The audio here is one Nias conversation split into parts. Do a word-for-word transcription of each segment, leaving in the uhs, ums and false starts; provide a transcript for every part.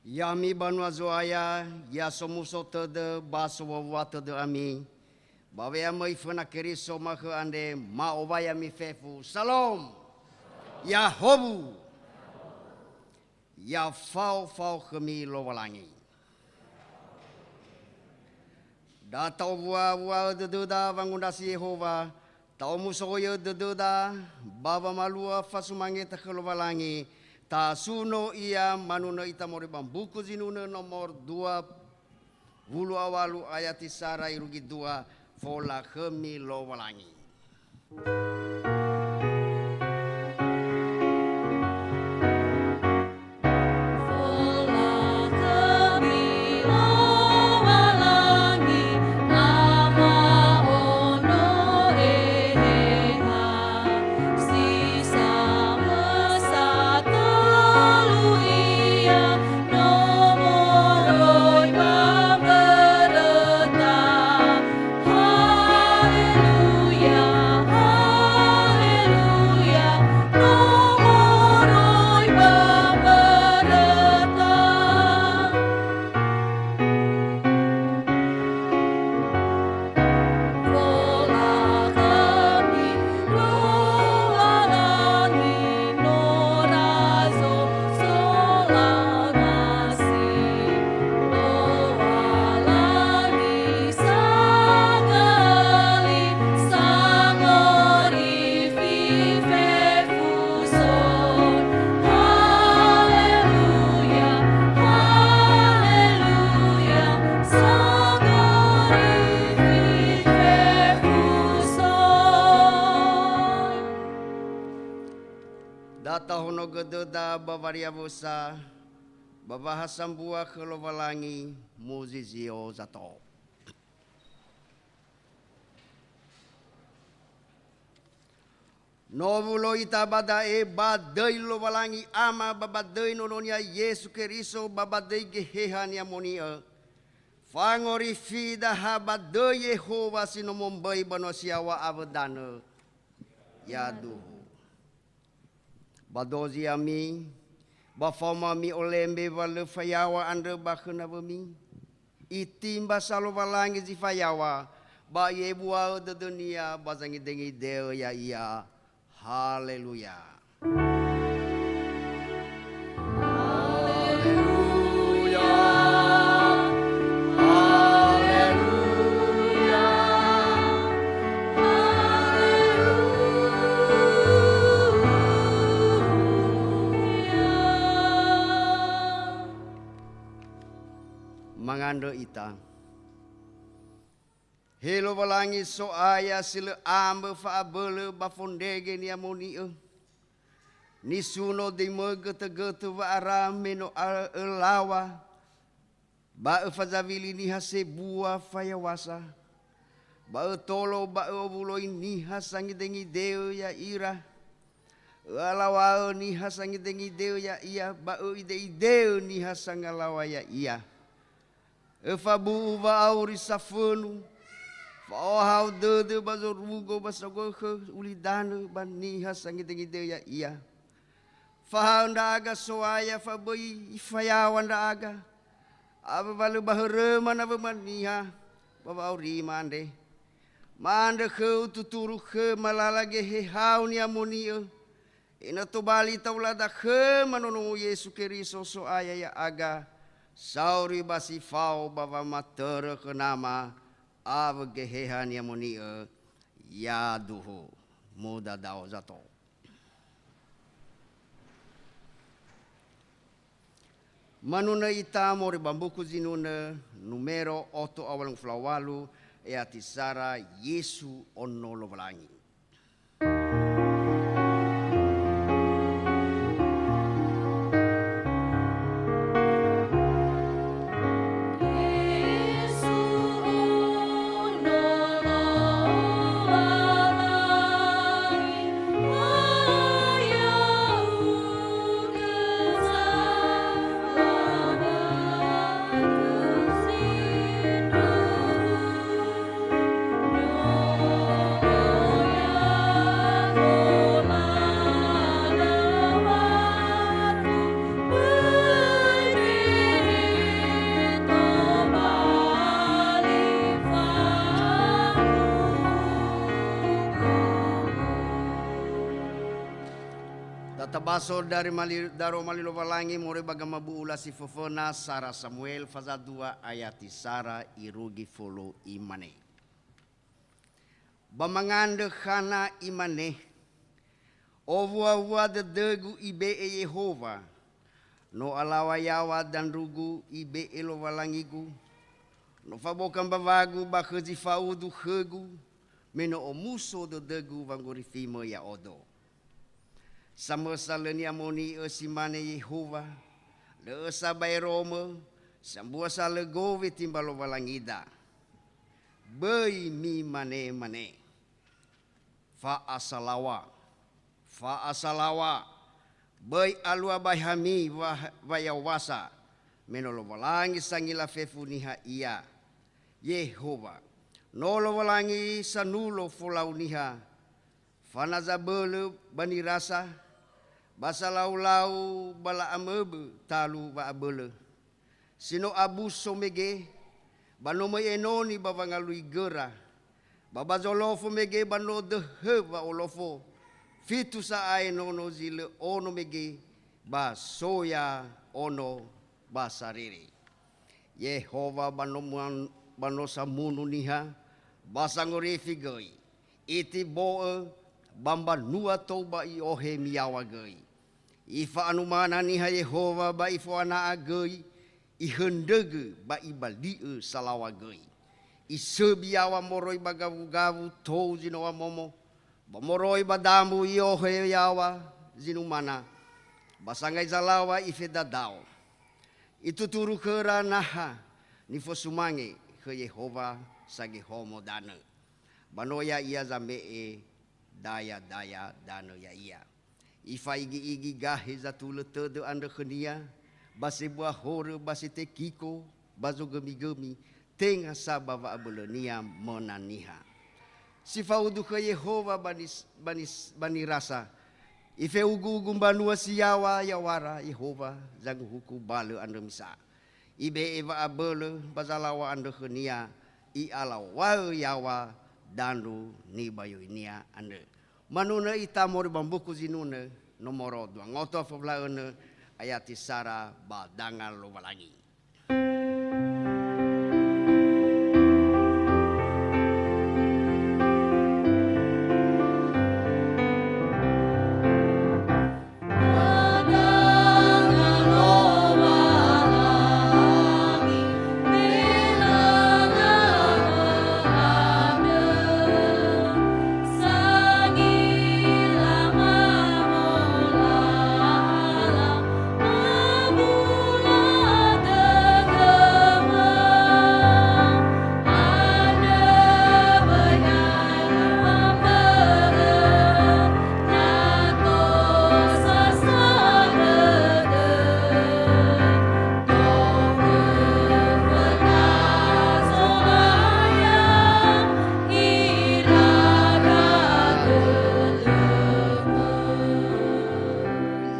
Ya'ami banua Zo'aya, ya somuso tödö ba sowuawua tödö ami, ba we'amöi föna Keriso makhö andre, ma'owai ami fefu. Salom! Yahowu! Ya fao-fao khömi Lowalangi. Da ta'owua-wua'ö dödöda wangondrasi Yehowa, ta'omuso'oi'ö dödöda ba wamalua fasumangeta khö Lowalangi, tasuno Ia manunö ita moroi ba mbuku Zinunö nomor dua wulu a walu ayati sara irugi dua, folakhömi Lowalangi. Folakhömi Lowalangi, Ama, Ono, Eheha. Si samösa tölu Ia, no moroi ba mböröta. Haleluya, haleluya, no moroi ba mböröta. Folakhömi Lowalangi, no razo solamasi. Lowalangi sangöli, sangori fi fefu soi. Haleluya, haleluya, sangori fi fefu soi. Da tahonogö döda ba wariawösa, ba wahasambua khö Lowalangi, muzizio zato. No wuloi ita ba da'e, ba döi Lowalangi Ama, ba ba döi Nono-Nia Yesu Keriso, ba ba döi Geheha-Nia moni'ö. Fangorifi da'a ba döi Yehowa si no momböi banua si yaŵa awö danö. Yaduhu. Ba dozi ami, ba faoma ami olembe wa lö fayaŵa andrö ba khö nawömi. Itimba sa Lowalangi zi fayaŵa, ba i'ebua'ö dödönia ba zangidengideo ya'ia. Haleluya. Haleluya. Haleluya. Haleluya. Mangandrö ita. He Lowalangi So'aya si lö ambö fa'abölö ba fondrege ni'amoni'ö. Nisuno döimö götö-götö wa'ara me no a-, ölaŵa, ba öfazawili niha sebua fayawasa, ba ötolo ba ö'owuloi niha sangidengideo ya'ira. Ö'alaŵa'ö niha sangidengideo ya'ia, ba ö'ide'ide'ö niha sangalaŵa ya'ia. Öfabu'u wa'auri safönu, fa'ohahau dödö ba zorugo ba sogökhö ulidanö ba niha sangidengideo ya'ia. Fahaö ndra'aga So'aya, fa böi ifayaŵa ndra'aga, awö wa lö ba höröma nawöma niha ba wa'aurima andre. Ma'andrö khöu tuturu khöma lala Geheha-U ni'amoni'ö, ena'ö tobali ta'ulada khöma Nono-U Yesu Keriso So'aya ya'aga, sauri ba si fao ba wamatörö khö Nama awö Geheha ni'amoni'ö. Yaduhu. Mudadao zato. Manunö ita moroi ba mbuku Zinunö numero oto a walu ngofulu a walu, ayati sara, Yesu Ono Lowalangi. Tabaso dari mali-, daroma li Lowalangi moroi ba gamabu'ula si föföna, Sara Samuel faza dua ayati sara irugi fulu imane. Ba mangandrö Hana imane, "Owua-wua dödögu ibe'e Yehowa, no alaŵa yaŵa dandrugu ibe'e Lowalangigu, no faboka mbawagu ba khö zi faudu khögu, me no omuso dödögu wangorifi-Mö ya'odo." Samösa lö ni'amoni'ö si mane Yehowa, lö ösa baero-Mö, sambua sa lö gowe timba Lowalangida. Böi mimane-mane, "Fa'asalaŵa, fa'asalaŵa, böi alua ba hami wa-, wayaŵasa, me no Lowalangi sangila fefu niha Ia, Yehowa, no Lowalangi sanulo folau niha, fana zabölö ba nirasa, ba salau-lau ba la'amöbö talu wa'abölö. Si no abu somege, ba no möi enoni ba wangalui göra, ba ba zolofo mege ba no döhö wa'olofo, fitu sa'ae nono zi lö ono mege, ba soya ono ba sarere. Yehowa ba no muan-, ba no samunu niha, ba sangorifi göi. Itibo'ö ba mbanua tou ba i'ohe miyaŵa göi. Ifa'anumana niha Yehowa ba ifo'ana'a göi, ihöndrögö ba ibali'ö salaŵa göi. Isöbi yaŵa moroi ba gawugawu tou zi no wamomo, ba moroi ba dambu i'ohe yaŵa zi numana, ba sangai zalaŵa ifedadao. Ituturu khöra naha nifosumange khö Yehowa sagehomo danö. Ba no ya'ia zame'e daya-daya danö ya'ia. Ifaigi-igi gahe zatulö tödö andrö khönia, ba sebua horö ba si tekiko, ba zogömi-gömi, tenga sa ba wa'abölönia möna niha. Si faudu khö Yehowa ba nis-, ba nis-, ba nirasa, ife'ugu-ugu mbanua si yaŵa yaw̃ara Yehowa zanguhuku balö andrö misa. Ibe'e wa'abölö ba zalaŵa andrö khönia, i'alaŵaö yaŵa dandru nibayoinia andrö. Manunö ita moroi ba mbuku Zinunö, nomoro dua ngoto fawula'önö, ayati sara ba danga Lowalangi.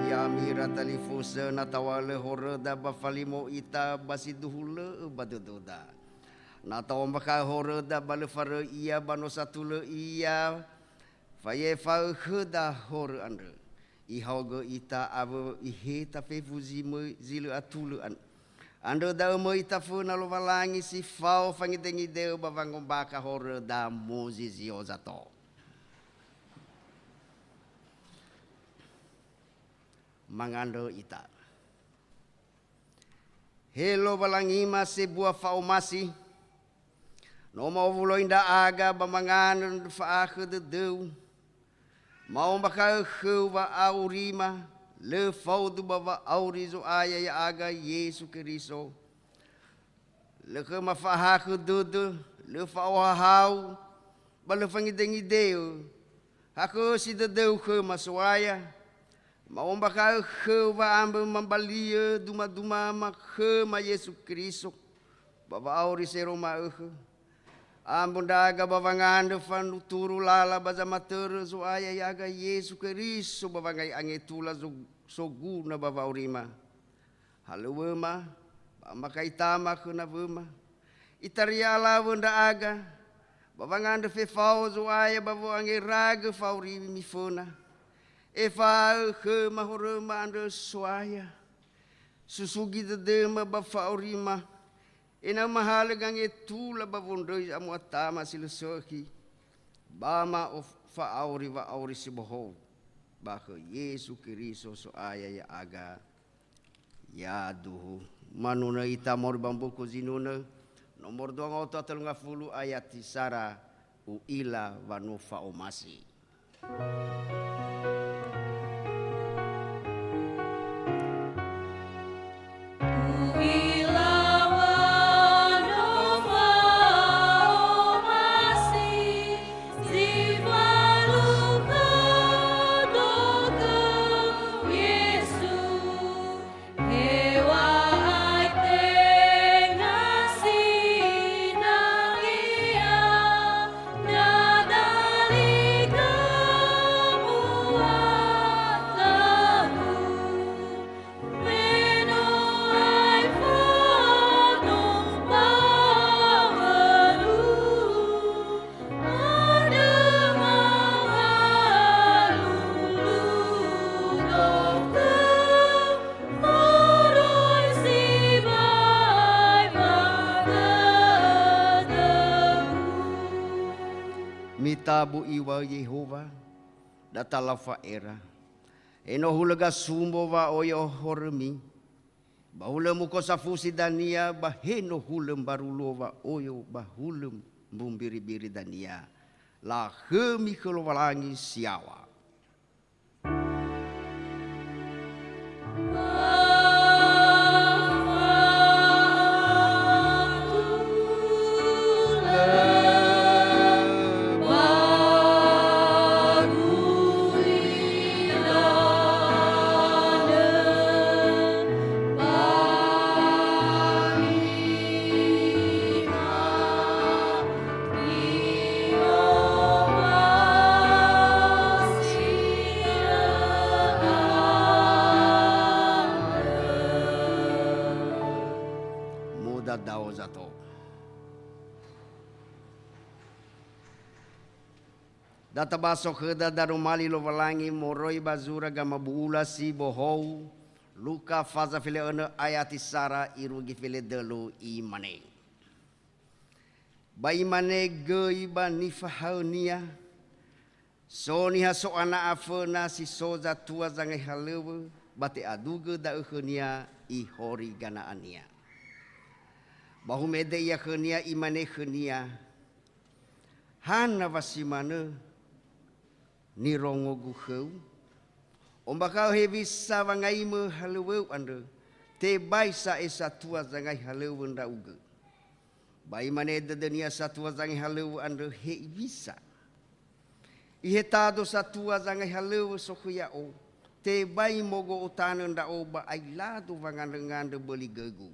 Ya'ami ira talifusö, na ta'owalö horöda ba falimo ita ba si duhulö'ö ba dödöda. Na ta'ombakha'ö horöda ba lö faröi ia ba no satulö ia, Fa'efa'ö khöda horö andrö. Ihaogö ita awö iheta fefu zi möi zi lö atulö an-, andrö da'ö möi ita föna Lowalangi si fao fangidengideo ba wangombakha horöda muzizio zato. Mangandrö ita. He Lowalangima sebua fa'omasi, no ma'owuloi ndra'aga ba mangandrö fa'akhö dödöu, ma'ombakha'ö khöu wa'aurima, lö faudu ba wa'auri Zo'aya ya'aga Yesu Keriso. Lö khöma fa'ahakhö dödö, lö fa'ohahau, ba lö fangidengide'ö. Hakhösi dödöu khöma So'aya, ma'ombakha'ö khöu wa'ambö mambali'ö dumaduma ma khöma Yesu Keriso, ba wa'auri sero ma'ökhö. Ambö ndra'aga ba wangandrö fanuturu lala ba zamatörö Zo'aya ya'aga Yesu Keriso ba wangai angetula zo-, soguna ba wa'aurima. Halöŵöma, ba amakaitama khö nawöma. Itaria alawö ndra'aga, ba wangandrö fefao Zo'aya ba wo'angeragö fa'aurimi föna. Efa'aö khöma horöma andrö So'aya. Susugi dödöma ba fa'aurima, ena'ö mahalö gangetula ba wondröi zamu'atama si lö sökhi, ba ma'of-, fa'auri wa'auri si bohou, ba khö Yesu Keriso So'aya ya'aga. Yaduhu. Manunö ita moroi ba mbuku Zinunö, nomor dua nga'oto a tölu ngafulu, ayati sara, u'ila wa no fa'omasi. U'ila wa no fa'omasi, zi falukha dökö Yesu. Heŵa'ae tenga sinangea, na daligö mu'atagu, me no aefa no mbaŵalu. Andrö mangalulu dökö, moroi sibai ba dödögu. Mitabu iŵa'ö Yehowa, da talau fa'era. He no hulö gasumbo wa'oyo horömi. Ba hulö muko safusi dania, ba he no hulö mbaru luo wa'oyo ba hulö mbumbiribiri dania, lakhömi khö Lowalangi si yaŵa. Mudadao zato. Da tabaso khöda darumali Lowalangi moroi ba zura gamabu'ula si bohou, Luka faza fele önö ayati sara irugi fele dölu, imane. Ba imane göi ba nifahaönia, "So niha so'ana'a föna si so zatua zangai halöŵö, ba te'adugö da'ö khönia ihori gana'ania." Ba humede ia khönia, imane khönia, "Hana wa si manö nirongogu khöu? Ombakha'ö hewisa wangaimö halöŵöu andrö, tebai sa'ae satua zangai halöŵö ndra'ugö." Ba imane dödönia satua zangai halöŵö andrö, "Hewisa? Ihetado satua zangai halöŵö sokhö ya'o, tebai mogo'o tanö ndra'o ba ailado wangandröngandrö böli gögu."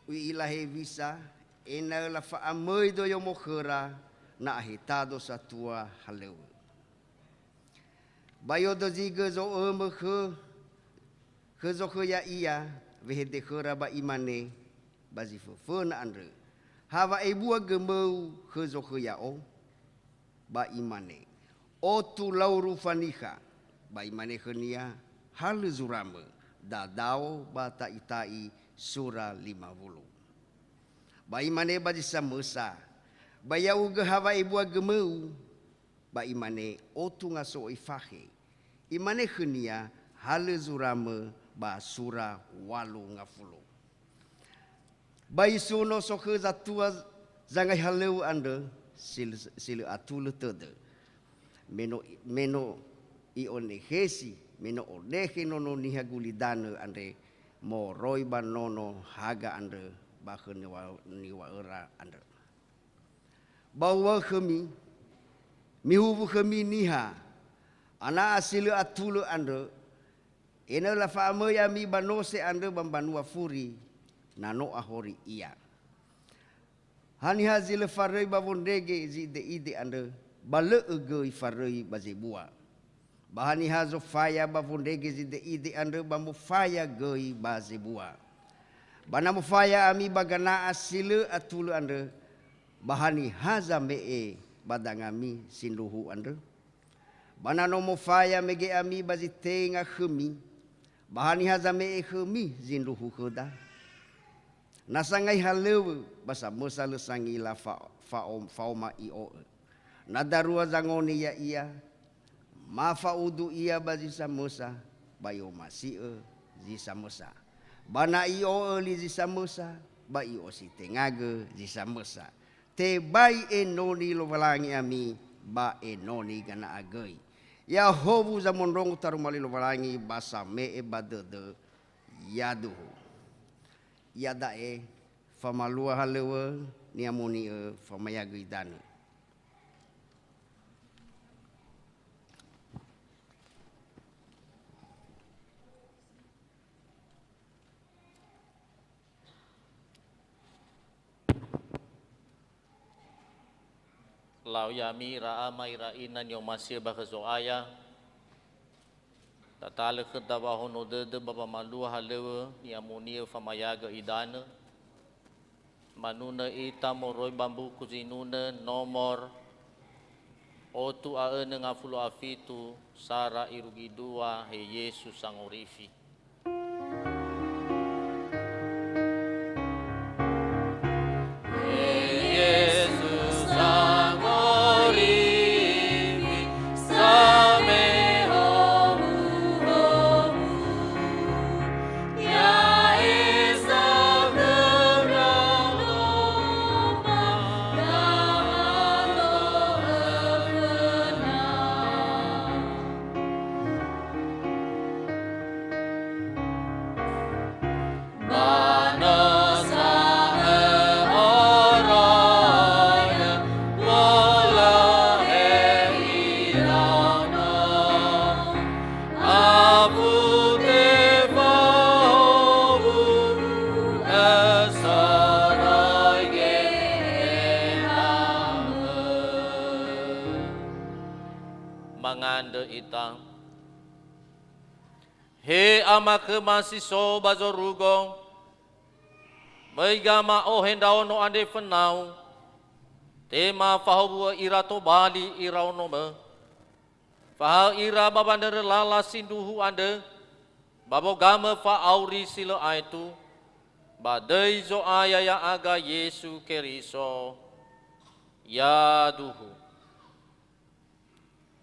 U'ila hewisa, ena'ö lafa'amöi doyomo khöra na ahetado satua halöŵö. Ba i'odözigö zo'ömö khö, khö zokhö ya'ia, wehede khöra ba imane ba zi föföna andrö, "Hawa ebua gömöu khö zokhö ya'o?" Ba imane, "Otu lauru fanikha." Ba imane khönia, "Halö zuramö, dadao ba ta'ita'i sura lima wulu." Ba imane ba zi samösa, "Ba ya'ugö hawa ebua gömöu?" Ba imane, "Otu ngaso'ö ifakhe." Imane khönia, "Halö zuramö ba sura walu ngafulu." Ba isuno sokhö zatua zangai halöŵö andrö si lö, si lö atulö tödö. Me no, me no i'onekhesi, me no onekhe nono niha gulidanö andre moroi ba nono haga andrö ba khö niŵa-, niŵa'öra andrö. Ba uŵa'ö khömi, mihuwu khömi niha, ana'a si lö atulö andrö, ena'ö lafa'amöi ami ba nose andrö ba mbanua furi, na no ahori ia. Haniha zi lö faröi ba wondrege zi'ide'ide andrö, ba lö'ö göi faröi ba zebua. Ba haniha zofaya ba wondrege zi'ide'ide andrö ba mofaya göi ba zebua. Ba na mofaya ami ba gana'a si lö atulö andrö, ba haniha zame'e ba dangami sindruhu andrö? Ba na no mofaya mege ami ba zi tenga khömi, ba haniha zame'e khömi zindruhu khöda? Na sangai halöŵö, ba samösa lö sangila fa-, fa'o-, faoma i'o'ö. Na darua zangoni ya'ia, ma fa'udu ia ba zi samösa, ba i'omasi'ö zi samösa. Ba na i'o'ö li zi samösa, ba i'ositengagö zi samösa. Tebai enoni Lowalangi ami, ba enoni gana'a göi. Ya'ahowu zamondrongo taroma li Lowalangi ba same'e ba dödö, yaduhu. Iada'e, famalua halöŵö, ni'amoni'ö, famayagö idanö. Lau ya'ami ira ama ira ina ni'omasi'ö ba khö Zo'aya, tatalö khöda wa'ahono dödö ba wamalua halöŵö ni'amoni'ö famayagö idanö, manunö ita moroi ba mbuku zinunö nomor otu a önö ngafulu a fitu, sara irugi dua, he Yesu Sangorifi. He Yesu Sangorifi, samehowu-howu. Ya'e sagöndra Lowalangi, Gahalo öföna. Ba no sa'ö oroi'ö, wolohe iraono. Afu tefahowu'ö soroi Gehehamö. Mangandrö ita. He Ama khöma si so ba zorugo, möi gama'ohe ndraono andre fönau, tema fahowu'ö ira tobali iraonomö. Fahaö ira ba wanörö lala sindruhu andrö, ba wogamö fa'auri si lö aetu, ba döi Zo'aya ya'aga Yesu Keriso. Yaduhu.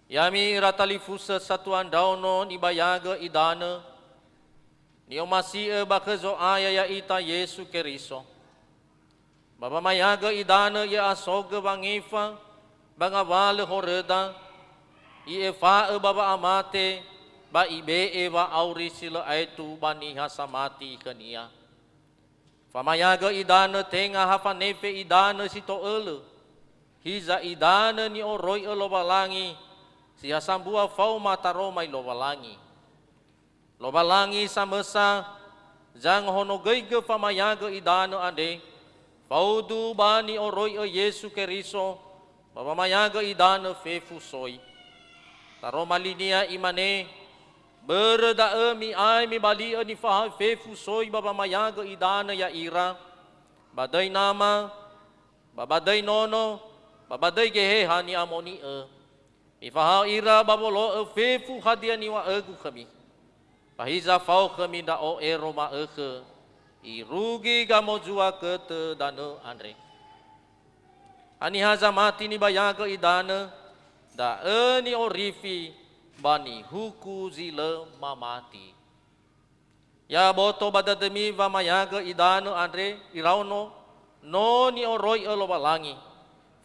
Ya'ami ira talifusö satua ndraono nibayagö idanö, ni'omasi'ö ba khö Zo'aya ya'ita Yesu Keriso. Ba wamayagö idanö i'a'asogö wangefa ba ngawalö horöda, i'efa'ö ba wa'amate, ba ibe'e wa'auri si lö aetu ba niha samati khönia. Famayagö idanö tenga ha fanefe idanö si to'ölö, hiza idanö ni'oroi'ö Lowalangi, si ha sambua faoma taroma i Lowalangi. Lowalangi samösa, zangohonogöigö famayagö idanö andre, faudu ba ni'oroi'ö Yesu Keriso, ba wamayagö idanö fefu soi. Taroma linia imane, börö da'ö mi'ae mibali'ö nifahaö fefu soi ba wamayagö idanö ya'ira, ba döi Nama, ba ba döi Nono, ba ba döi Geheha Ni'amoni'ö. Mifahaö ira ba wolo'ö fefu hadia niŵa'ögu khömi. Ba hiza fao khömi ndra'o ero ma'ökhö, irugi gamozua götö danö andre. Haniha zamati nibayagö idanö, da'ö ni'orifi ba nihuku zi lö mamati. Ya boto ba dödömi wamayagö idanö andre iraono no ni'oroi'ö Lowalangi,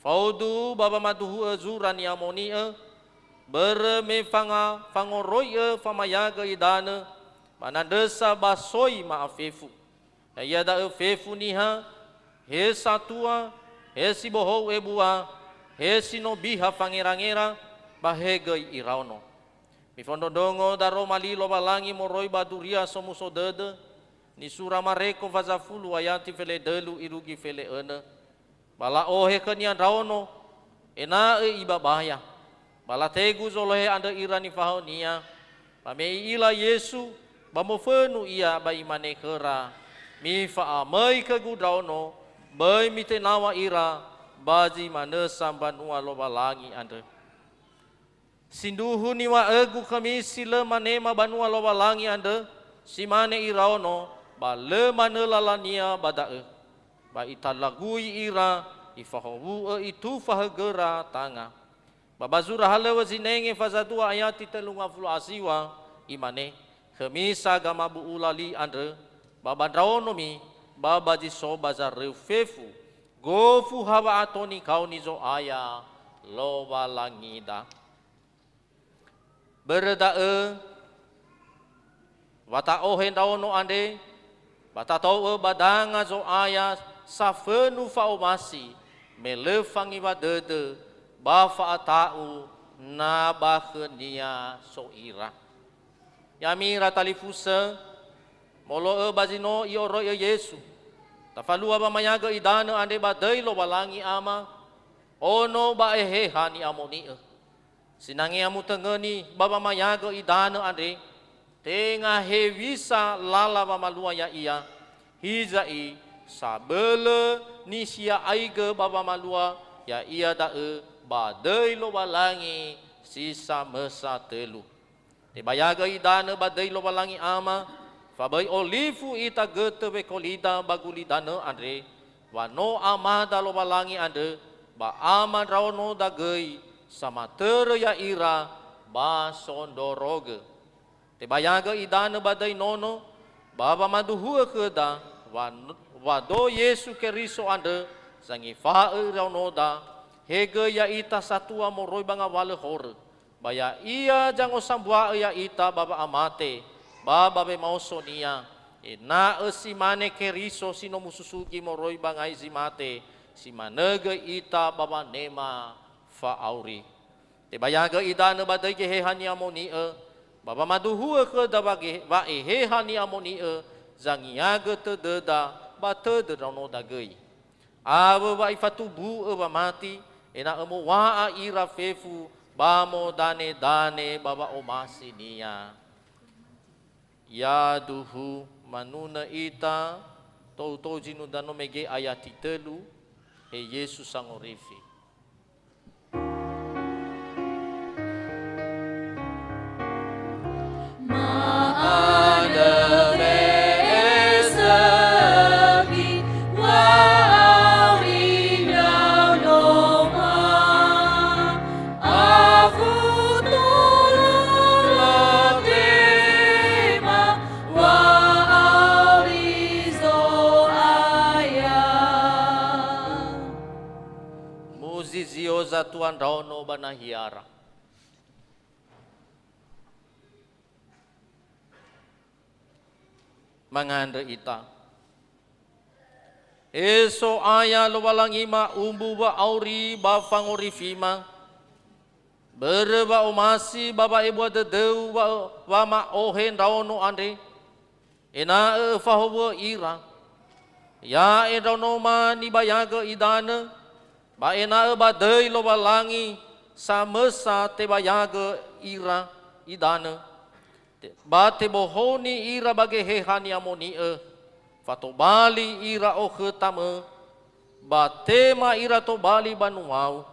faudu ba wamaduhu'ö zura ni'amoni'ö, börö me fanga-, fangoroi'ö famayagö idanö ba nandrösa ba soi ma'afefu. Ya'ia da'ö fefu niha, he satua, he si bohou ebua, he si no biha fangerangera, ba he göi iraono. Mifondrondrongo daroma li Lowalangi moroi ba Duria Somuso Dödö, nisura Mareko fazafulu ayati felendrölu irugi felendrönö. Ba la'ohe khönia ndraono, ena'ö ibabaya. Ba lategu zolohe andrö ira nifahaönia. Ba me i'ila Yesu, ba mofönu ia ba imane khöra, "Mifa'amöi khögu ndraono, böi mitenaw̃a ira, ba zi manö sa mbanua Lowalangi andrö." Sindruhu niŵa'ögu khömi si lö manema banua Lowalangi andrö, si mane iraono, ba lö manö lalania ba da'ö. Ba italagui ira, ifahowu'ö itufa högöra tanga. Ba ba zura halöŵö zinenge fazadua ayati tölu ngafulu a siŵa, imane, "Khömi sa gamabu'ula li andrö, ba ba ndraonomi, ba ba zi so ba zaröu fefu, gofu ha wa'ato nikaoni Zo'aya Lowalangida." Börö da'ö, wa ta'ohe ndraono andre, ba tatou'ö ba danga Zo'aya safönu fa'omasi, me lö fangiwa dödö, ba fa'ata'u na ba khönia so ira. Ya'ami ira talifusö, molo'ö ba zi no I'oroi Yesu, tafalua wamayagö idanö andre ba döi Lowalangi Ama, Ono ba Eheha Ni'amoni'ö. Sinangea mutöngöni ba wamayagö idanö andre, tenga hewisa lala wamalua ya'ia, hiza'i sabölö nisia'aigö ba wamalua ya'ia da'ö ba döi Lowalangi si samösa tölu. Tebayagö idanö ba döi Lowalangi Ama, fa böi olifu ita götö wekolida ba gulidanö andre, wa no Amada Lowalangi andrö, ba Ama ndraonoda göi, samatörö ya'ira ba sondrorogö. Tebayagö idanö ba döi nono, ba wamaduhu'ö khöda, wa, wa do Yesu Keriso andrö, zangefa'ö iraonoda, he göi ya'ita satua moroi ba ngawalö horö, ba Ya'ia zangosambua'ö ya'ita ba wa'amate, ba ba wemaoso-Nia, ena'ö si mane Keriso si no mususugi moroi ba ngai zi mate, si manö göi ita ba wanema fa'auri. Tebayagö idanö ba döi Geheha Ni'amoni'ö, ba wamaduhu'ö khöda wa ge-, wa Eheha Ni'amoni'ö, zangiagö tödöda ba tödö ndraonoda göi. Awö wa Ifatumbu'ö wamati, ena'ö mowa'a ira fefu ba modanedane ba wa'omasi-Nia. Yaduhu manunö ita, tou-tou zinundanö mege ayati tölu, he Yesu Sangorifi. Ma'andrö we'e sökhi wa'auri ndraonoma, afu tolo latema wa'auri Zo'aya. Muzizio zatua ndraono ba nahiara. Mangandrö ita. He So'aya Lowalangima, umbu wa'auri ba fangorifima, börö wa'omasi ba wa'ebua dödöu wa-, wama'ohe ndraono andre, ena'ö öfahowu'ö ira. Ya'e ndraonoma nibayagö idanö, ba ena'ö ba döi Lowalangi samösa tebayagö ira idanö. Te-, ba tebohoni ira ba Geheha Ni'amoni'ö, fa tobali ira okhö Tamö, ba tema ira tobali banua-U.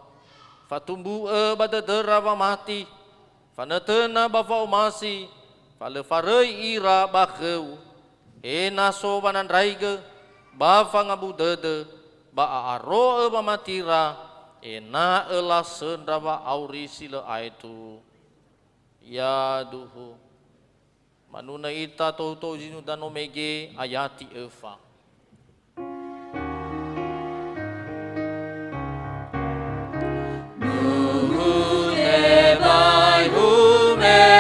Fatumbu'ö ba dödöra wamati, fanötöna ba fa'omasi, fa lö faröi ira ba khö-U, he na so wanandraigö, ba fangabu dödö, ba a'aro'ö wamatira, ena'ö lasöndra wa'auri si lö aetu. Yaduhu. Manunö ita tou-tou zinundanö mege ayati öfa. Nuhu tebai humede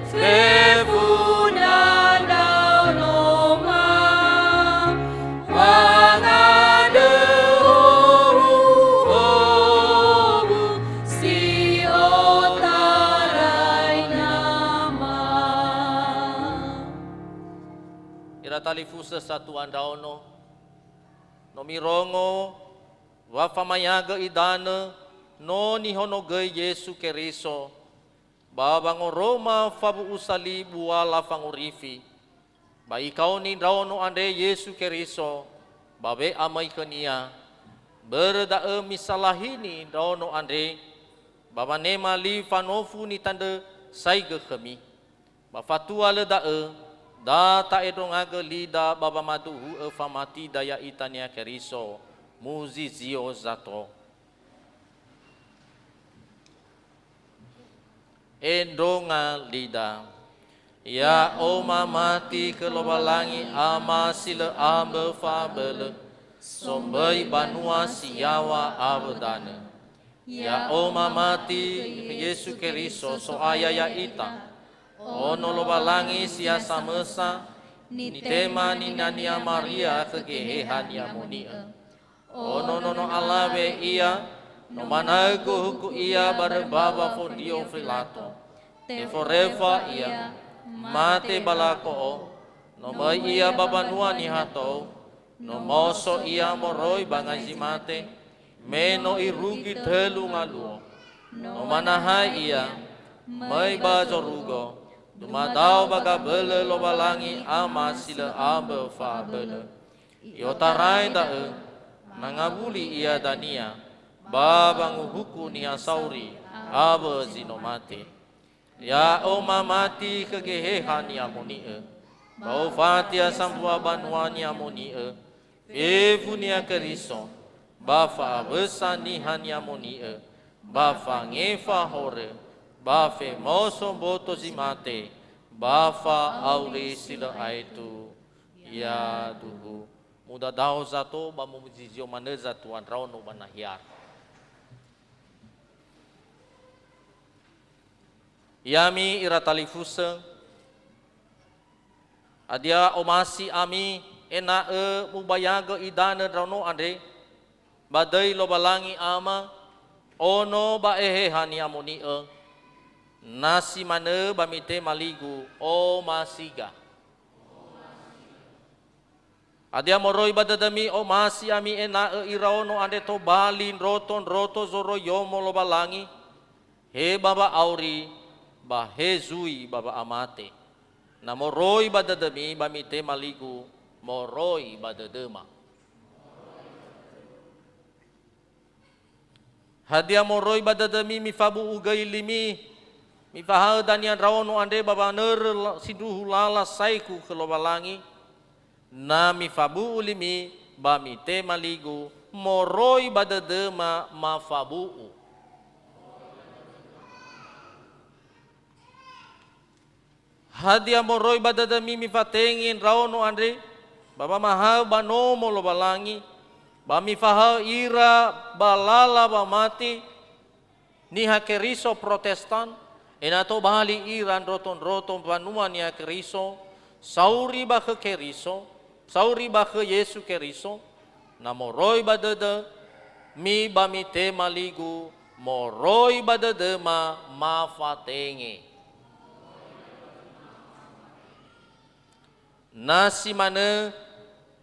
fefu ndraonoma. Wangandrö howu-howu si otarai Nama. Ira talifusö satua ndraono, no mirongo wa famayagö idanö no nihonogöi Yesu Keriso, ba wangoroma fawu'usa li buala fangorifi, ba Ikaoni ndraono andre Yesu Keriso, ba we'amöi khö-Nia. Börö da'ö misalahini ndraono andre, ba wanema li fanofu nitandrösaigö khömi. Ba fatua lö da'ö, da ta'endrongagö lida ba wamaduhu'ö famatida ya'ita Niha Keriso, muzizio zato. Endronga lida. Ya'o mamati khö Lowalangi Ama si lö ambö fa'abölö, somböi banua si yaŵa awö danö. Ya'o mamati khö Yesu Keriso, So'aya ya'ita, Ono Lowalangi si ha samösa, nitema ninania Maria khö Geheha Ni'amoni'ö. Ono nono alawe ia, no manaögu huku ia barö mbawa Fondio Filato. Teforöfa ia, mate ba lako'o, no möi ia ba mbanua niha tou, no maoso ia moroi ba ngai zi mate, me no irugi tölu ngaluo. No manahai ia, möi ba zorugo, dumadao ba gabölö Lowalangi Ama si lö ambö fa'abölö. I'otarai da'ö, na ngawuli ia dania, ba wanguhuku niha sauri, awö zi no mate. Ya'o mamati khö Geheha Ni'amoni'ö, ba ofati ha sambua banua Ni'amoni'ö, fefu Niha Keriso, ba fa'awösa Niha Ni'amoni'ö, ba fangefa horö, ba femaoso mboto zi mate, ba fa'auri si lö aetu. Yaduhu. Mudadao zato ba muzizio manö zatua ndraono ba nahiara. Ya'ami ira talifusö, hadia omasi ami ena'ö mubayagö idanö ndraono andre, ba döi Lowalangi Ama, Ono ba Eheha Ni'amoni'ö, na si manö ba mitema ligu, omasiga. Hadia moroi ba dödömi omasi ami ena'ö iraono andre tobali ndroto-ndroto zoroiyomo Lowalangi, he ba wa'auri, ba he zui ba wa'amate. Na moroi ba dödömi ba mitema ligu, moroi ba dödöma. Hadia moroi ba dödömi mifabu'u göi limi, mifahaö dania ndraono andre ba wanörö la-, sindruhu lala saekhu khö Lowalangi? Na mifabu'u limi ba mitema ligu, moroi ba dödöma mafabu'u. Hadia moroi ba dödömi mifatenge ndraono andre, ba wamahaö ba nomo Lowalangi, ba mifahaö ira ba lala wamati Niha Keriso Protestan, ena'ö tobali ira ndroto-ndroto mbanua Niha Keriso, sauri ba khö Keriso, sauri ba khö Yesu Keriso, na moroi ba dödömi ba mitema ligu, moroi ba dödöma mafatenge. Na si manö,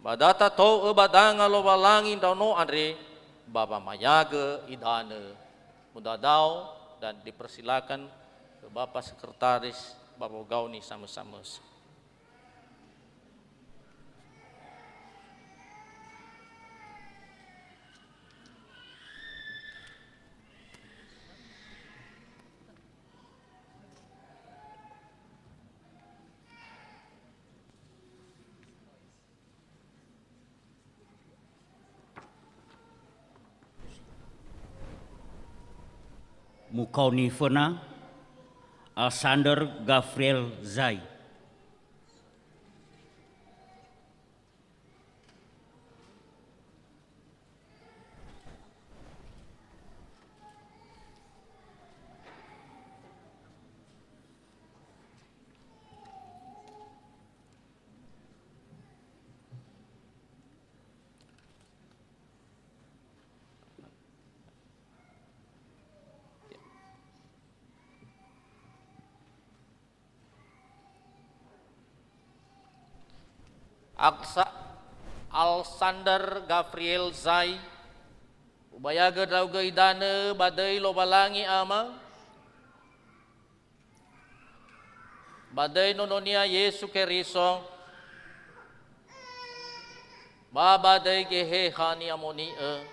ba da tatou'ö ba danga Lowalangi ndraono andre, ba wamayagö idanö. Mudadao dan dipersilakan ke Bapak Sekretaris ba wogaoni samö-samösa. Mukaoni föna, Alexander Gabriel Zai. Aksa-, Alexander Gabriel Zai, ubayagö ndra'ugö idanö ba döi Lowalangi Ama, ba döi Nono-Nia Yesu Keriso, ba ba döi Geheha Ni'amoni'ö.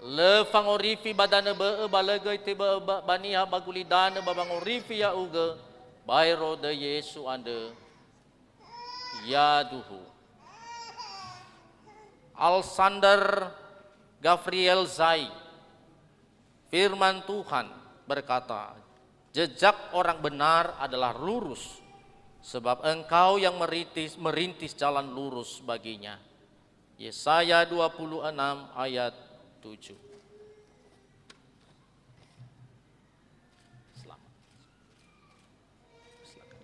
Lö fangorifi ba danö bö'ö, ba lö göi tebö'ö ba, ba niha ba gulidanö ba wangorifi ya'ugö, baero döi Yesu andrö. Yaduhu. Alsander Gafriel Zai. Firman Tuhan berkata, "Jejak orang benar adalah lurus, sebab Engkau yang merintis, merintis jalan lurus baginya." Yesaya dua puluh enam ayat tujuh. Selamat. Silakan.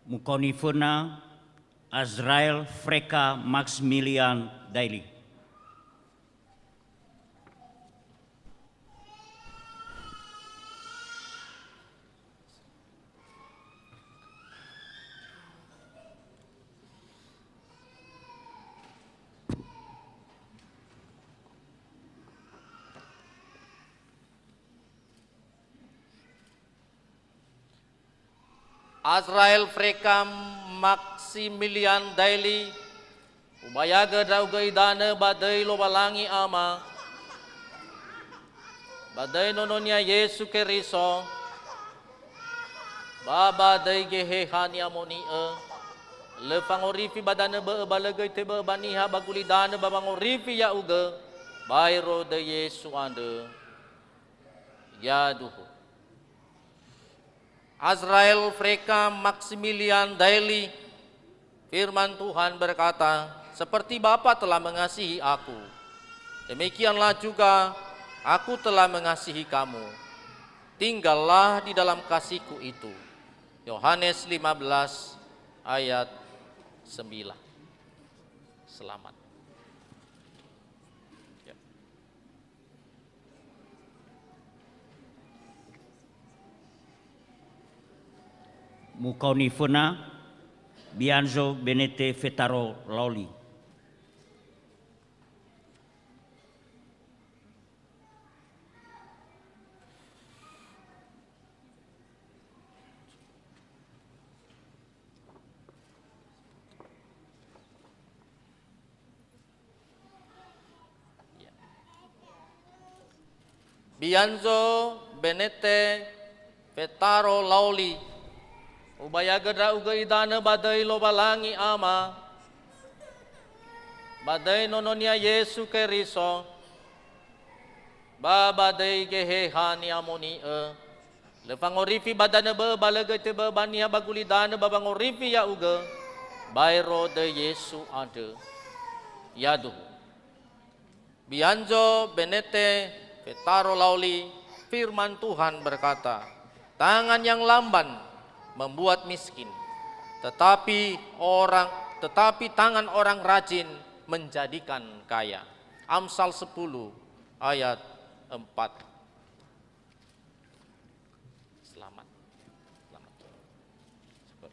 Mukaoni föna, Azrael Freka Maximilian Daeli. Azrael Freka Maximilian Daeli, ubayagö ndra'ugö idanö ba döi Lowalangi Ama, ba döi Nono-Nia Yesu Keriso, ba ba döi Geheha Ni'amoni'ö, lö fangorifi ba danö bö'ö ba lö göi tebö'ö ba niha ba gulidanö ba wangorifi ya'ugö, baero döi Yesu andrö. Yaduhu. Azrael Freka Maximilian Daeli, firman Tuhan berkata, "Seperti Bapa telah mengasihi aku, demikianlah juga aku telah mengasihi kamu. Tinggallah di dalam kasihku itu." Yohanes lima belas ayat sembilan. Selamat. Ya. Mukaoni föna, Bianzo Benete Fetaro Laoli. Bianzo Benete Fetaro Laoli, ubayagö ndra'ugö idanö ba döi Lowalangi Ama, ba döi Nono-Nia Yesu Keriso, ba ba döi Geheha Ni'amoni'ö. Lö fangorifi ba danö bö'ö ba lö göi tebö'ö ba niha ba gulidanö ba wangorifi ya'ugö, baero döi Yesu andrö. Yaduhu. Bianzo Benete Fetaro Laoli, firman Tuhan berkata, "Tangan yang lamban membuat miskin, tetapi orang, tetapi tangan orang rajin menjadikan kaya." Amsal sepuluh ayat empat. Selamat. Selamat. Syukur.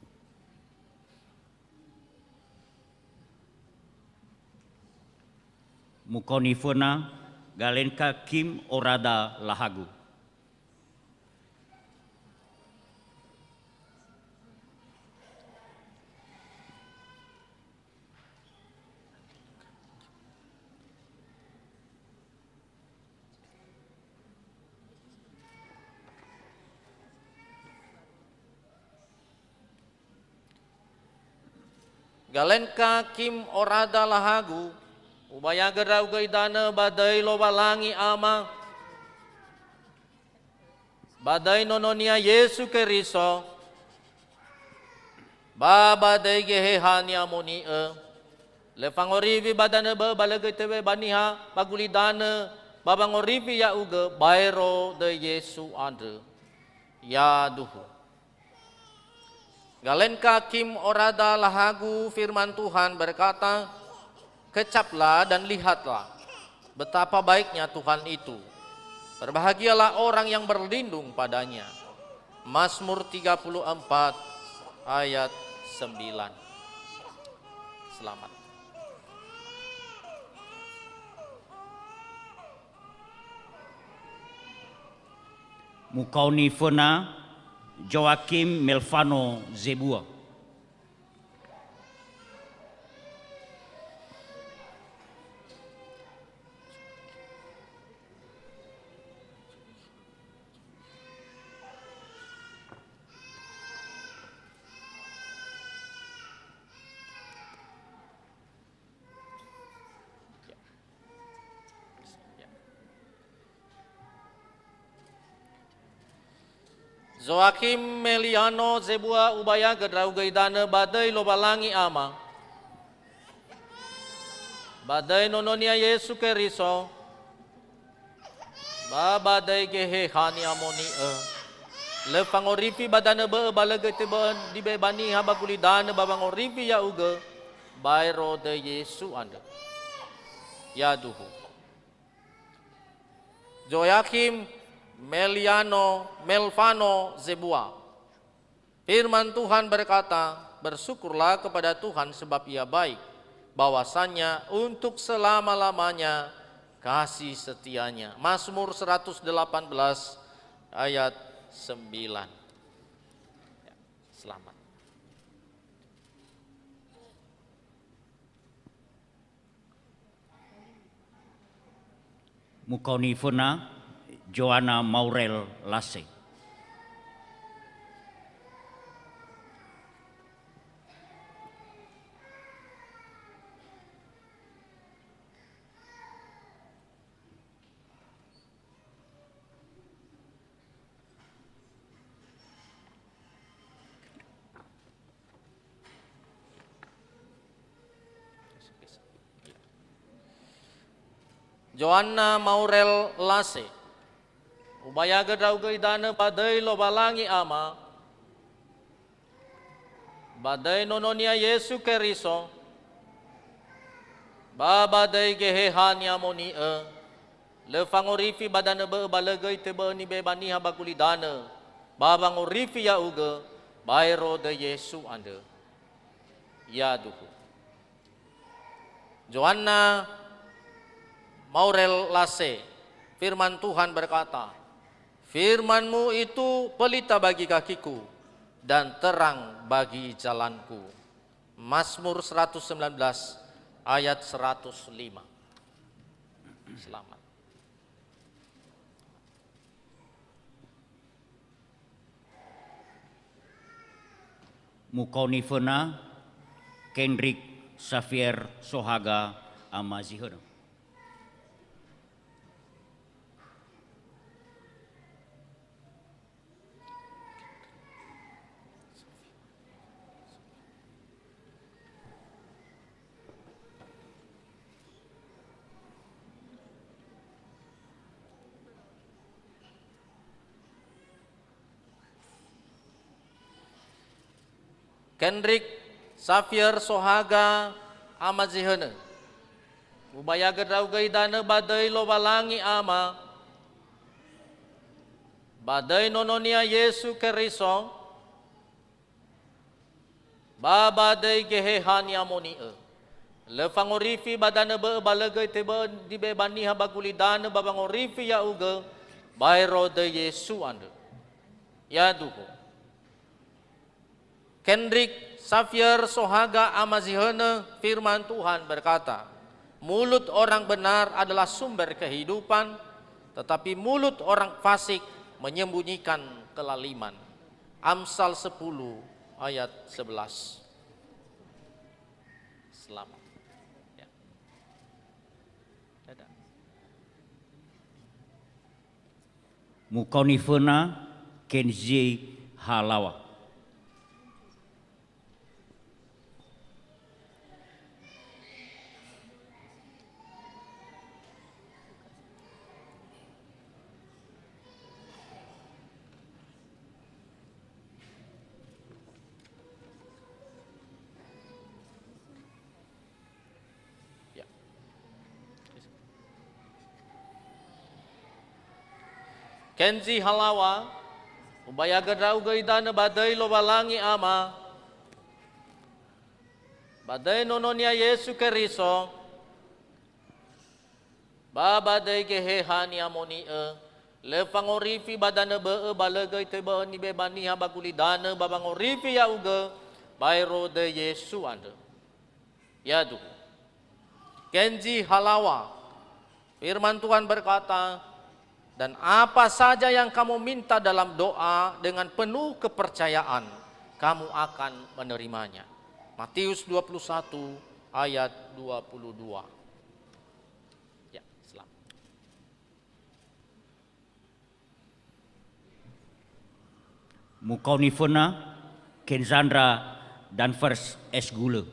Mukaoni föna, Galenka Kim Orada Lahagu. Galenka Kim Orada Lahagu, ubayagö ndra'ugö idanö ba döi Lowalangi Ama, ba döi Nono-Nia Yesu Keriso, ba ba döi Geheha Ni'amoni'ö. Lö fangorifi ba danö bö'ö ba lö göi tebö'ö ba niha ba gulidanö ba wangorifi ya'ugö, baero döi Yesu andrö. Yaduhu. Galenka Kim Orada Lahagu, firman Tuhan berkata, "Kecaplah dan lihatlah betapa baiknya Tuhan itu. Berbahagialah orang yang berlindung pada-Nya." Mazmur tiga puluh empat ayat sembilan. Selamat. Mukaoni föna, Joakim Melvano Zebua. Yoakhim Meliano zebua ubayagö ndra'ugö idanö ba döi Lowalangi Ama, ba döi Nono-Nia Yesu Keriso, ba ba döi Geheha Ni'amoni'ö. Lö fangorifi ba danö bö'ö ba lö göi töbö'ö nibe'e ba niha ba gulidanö ba wangorifi ya'ugö, baero döi Yesu andrö. Yaduhu. Joyakhim, Meliano, Melfano, zebua. Firman Tuhan berkata, "Bersyukurlah kepada Tuhan sebab Ia baik, bahwasanya untuk selama-lamanya kasih setia-Nya." Mazmur seratus delapan belas ayat sembilan. Ya, selamat. Mukaoni föna, Joana Maurel Lase. Joanna Maurel Lase. Ubayagö ndra'ugö idanö ba döi Lowalangi Ama, ba döi Nono-Nia Yesu Keriso, ba ba döi Geheha Ni'amoni'ö, lö fangorifi ba danö bö'ö ba lö göi töbö'ö nibe'e ba niha ba gulidanö, ba wangorifi ya'ugö, baero döi Yesu andrö. Yaduhu. Joanna Maurel Lase, firman Tuhan berkata, "Firman-Mu itu pelita bagi kakiku dan terang bagi jalanku." Mazmur seratus sembilan belas ayat seratus lima. Selamat. Mukaoni föna, Kendrick Xavier Sohaga, ama zi hönö. Kendrick Xavier Sohaga, ama zi hönö. Ubayagö ndra'ugö idanö ba döi Lowalangi Ama, ba döi Nono-Nia Yesu Keriso, ba ba döi Geheha Ni'amoni'ö. Lö fangorifi ba danö bö'ö ba lö göi töbö'ö nibe'e ba niha ba gulidanö ba wangorifi ya'ugö, baero döi Yesu andrö. Yaduhu. Kendrick Xavier Sohaga, ama zi hönö, firman Tuhan berkata, "Mulut orang benar adalah sumber kehidupan, tetapi mulut orang fasik menyembunyikan kelaliman." Amsal sepuluh ayat sebelas. Selamat. Ya. Dadah. Mukaoni föna, Kenzi Halawa. Ya. Kenzi Halawa, ubayagö ndra'ugö idanö ba döi Lowalangi Ama, ba döi Nono-Nia Yesu Keriso, ba ba döi Geheha Ni'amoni'ö, lö fangorifi ba danö bö'ö ba lö göi töbö'ö nibe'e ba niha ba gulidanö ba wangorifi ya'ugö, baero döi Yesu andrö. Yaduhu. Kenzi Halawa. Firman Tuhan berkata, "Dan apa saja yang kamu minta dalam doa dengan penuh kepercayaan, kamu akan menerimanya." Matius dua puluh satu ayat dua puluh dua. Ya, selamat. Mukaoni föna, Kezandra Danvers S Gulö.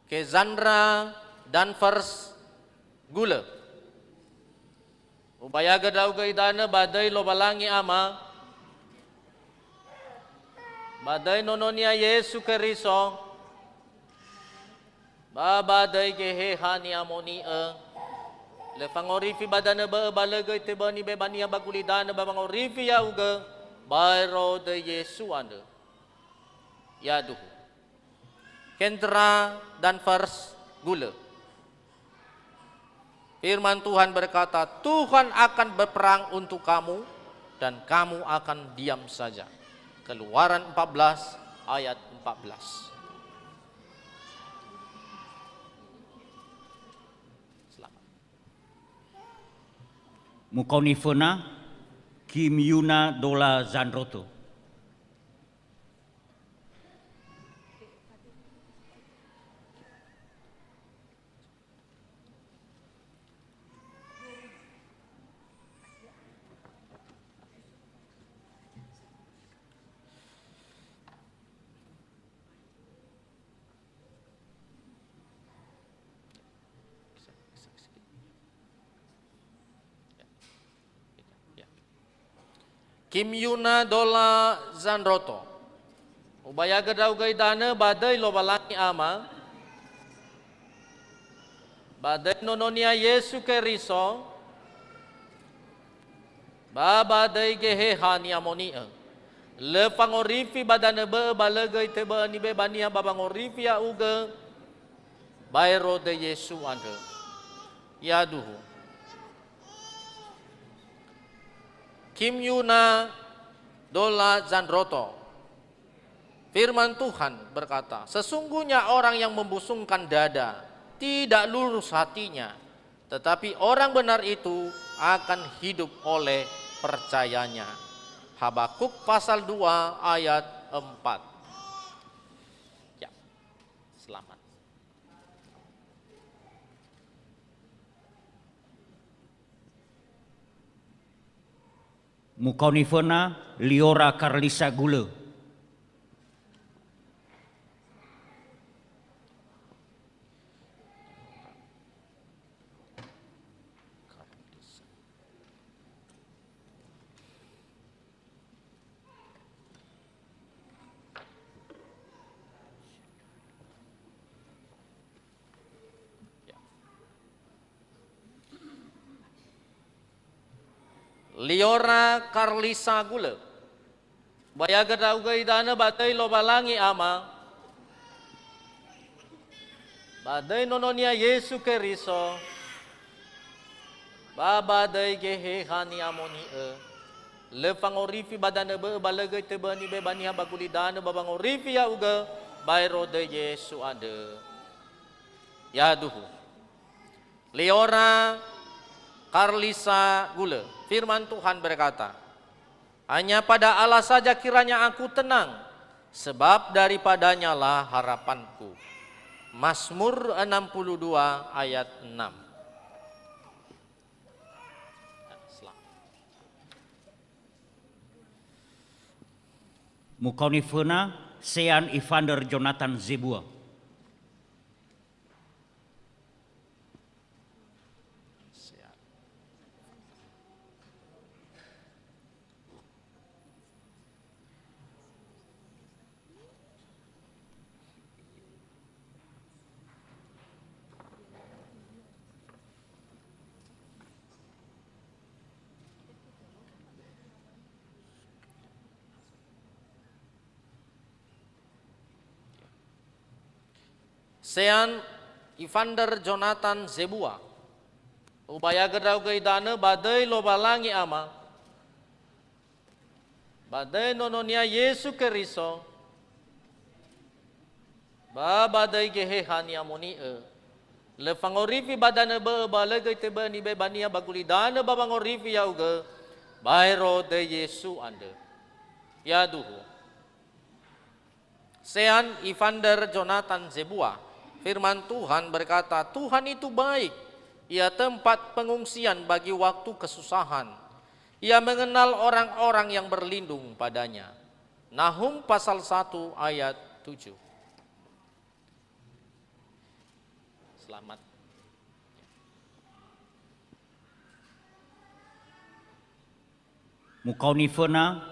Kezandra Danvers Gulö. Ubayagö ndra'ugö idanö ba döi Lowalangi Ama, ba döi Nono-Nia Yesu Keriso, ba ba döi Geheha Ni'amoni'ö. Lö fangorifi ba danö bö'ö ba lö göi teböni be ba niha ba gulidanö ba wangorifi ya'ugö, baero döi Yesu andrö. Yaduhu. Kezandra Danvers Gulö. Firman Tuhan berkata, "Tuhan akan berperang untuk kamu, dan kamu akan diam saja." Keluaran empat belas ayat empat belas. Selamat. Mukaoni föna, Kim Yuna Dola Zandroto. Kim Yuna Dola Zandroto. Ubayagö ndra'ugö idanö ba döi Lowalangi Ama, ba döi Nono-Nia Yesu Keriso, ba ba döi Geheha Ni'amoni'ö. Lö fangorifi ba danö bö'ö ba lö göi teböni be ba niha ba wangorifi ya'ugö, baero döi Yesu andrö. Yaduhu. Kim Yuna Dola Zandroto. Firman Tuhan berkata, "Sesungguhnya orang yang membusungkan dada tidak lurus hatinya, tetapi orang benar itu akan hidup oleh percayanya." Habakuk pasal dua ayat empat. Ya, selamat. Mukaoni föna, Liora Karlisa Gulö. Liora Karlisa Gulö. Bayagö ndra'ugö idanö ba döi Lowalangi Ama, ba döi Nono-Nia Yesu Keriso, ba ba döi Geheha Ni'amoni'ö. Lö fangorifi ba danö bö'ö ba lö göi teböni be ba niha ba gulidanö ba wangorifi ya'ugö, baero döi Yesu andrö. Yaduhu. Liora Karlisa Gulö. Firman Tuhan berkata, "Hanya pada Allah saja kiranya aku tenang, sebab daripada-Nyalah harapanku." Mazmur enam puluh dua ayat enam. Mukaoni föna, Sean Ivander Jonathan Zebua. Sean Ivander Jonathan Zebua. Ubayagö ndra'ugö idanö ba döi Lowalangi Ama, ba döi Nono-Nia Yesu Keriso, Ba ba döi Geheha ni'amoni'ö. Lö fangorifi ba danö bö'ö ba lö göi töi bö'ö nibebania ba gulidanö ba wangorifi ya'ugö, baero döi Yesu andrö. Yaduhu. Sean Evander Jonathan Zebua, firman Tuhan berkata, "Tuhan itu baik. Ia tempat pengungsian bagi waktu kesusahan. Ia mengenal orang-orang yang berlindung padanya." Nahum pasal satu ayat tujuh. Selamat. Mukaoni föna,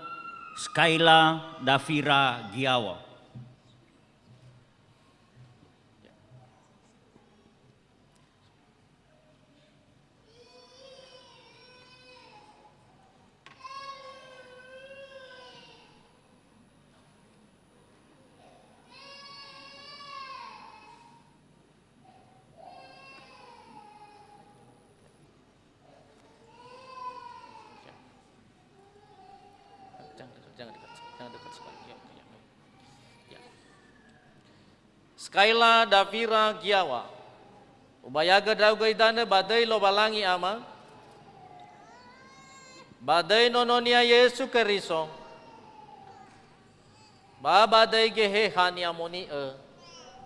Skaila Dafira Giawa. Jangan dekat, jangan dekat, jangan dekat sekali. Ya, ya, ya. Ya. Skaila Dafira Giawa. Ubayagö ndra'ugö idanö ba döi Lowalangi Ama, ba döi Nono-Nia Yesu Keriso, ba ba döi Geheha ni'amoni'ö.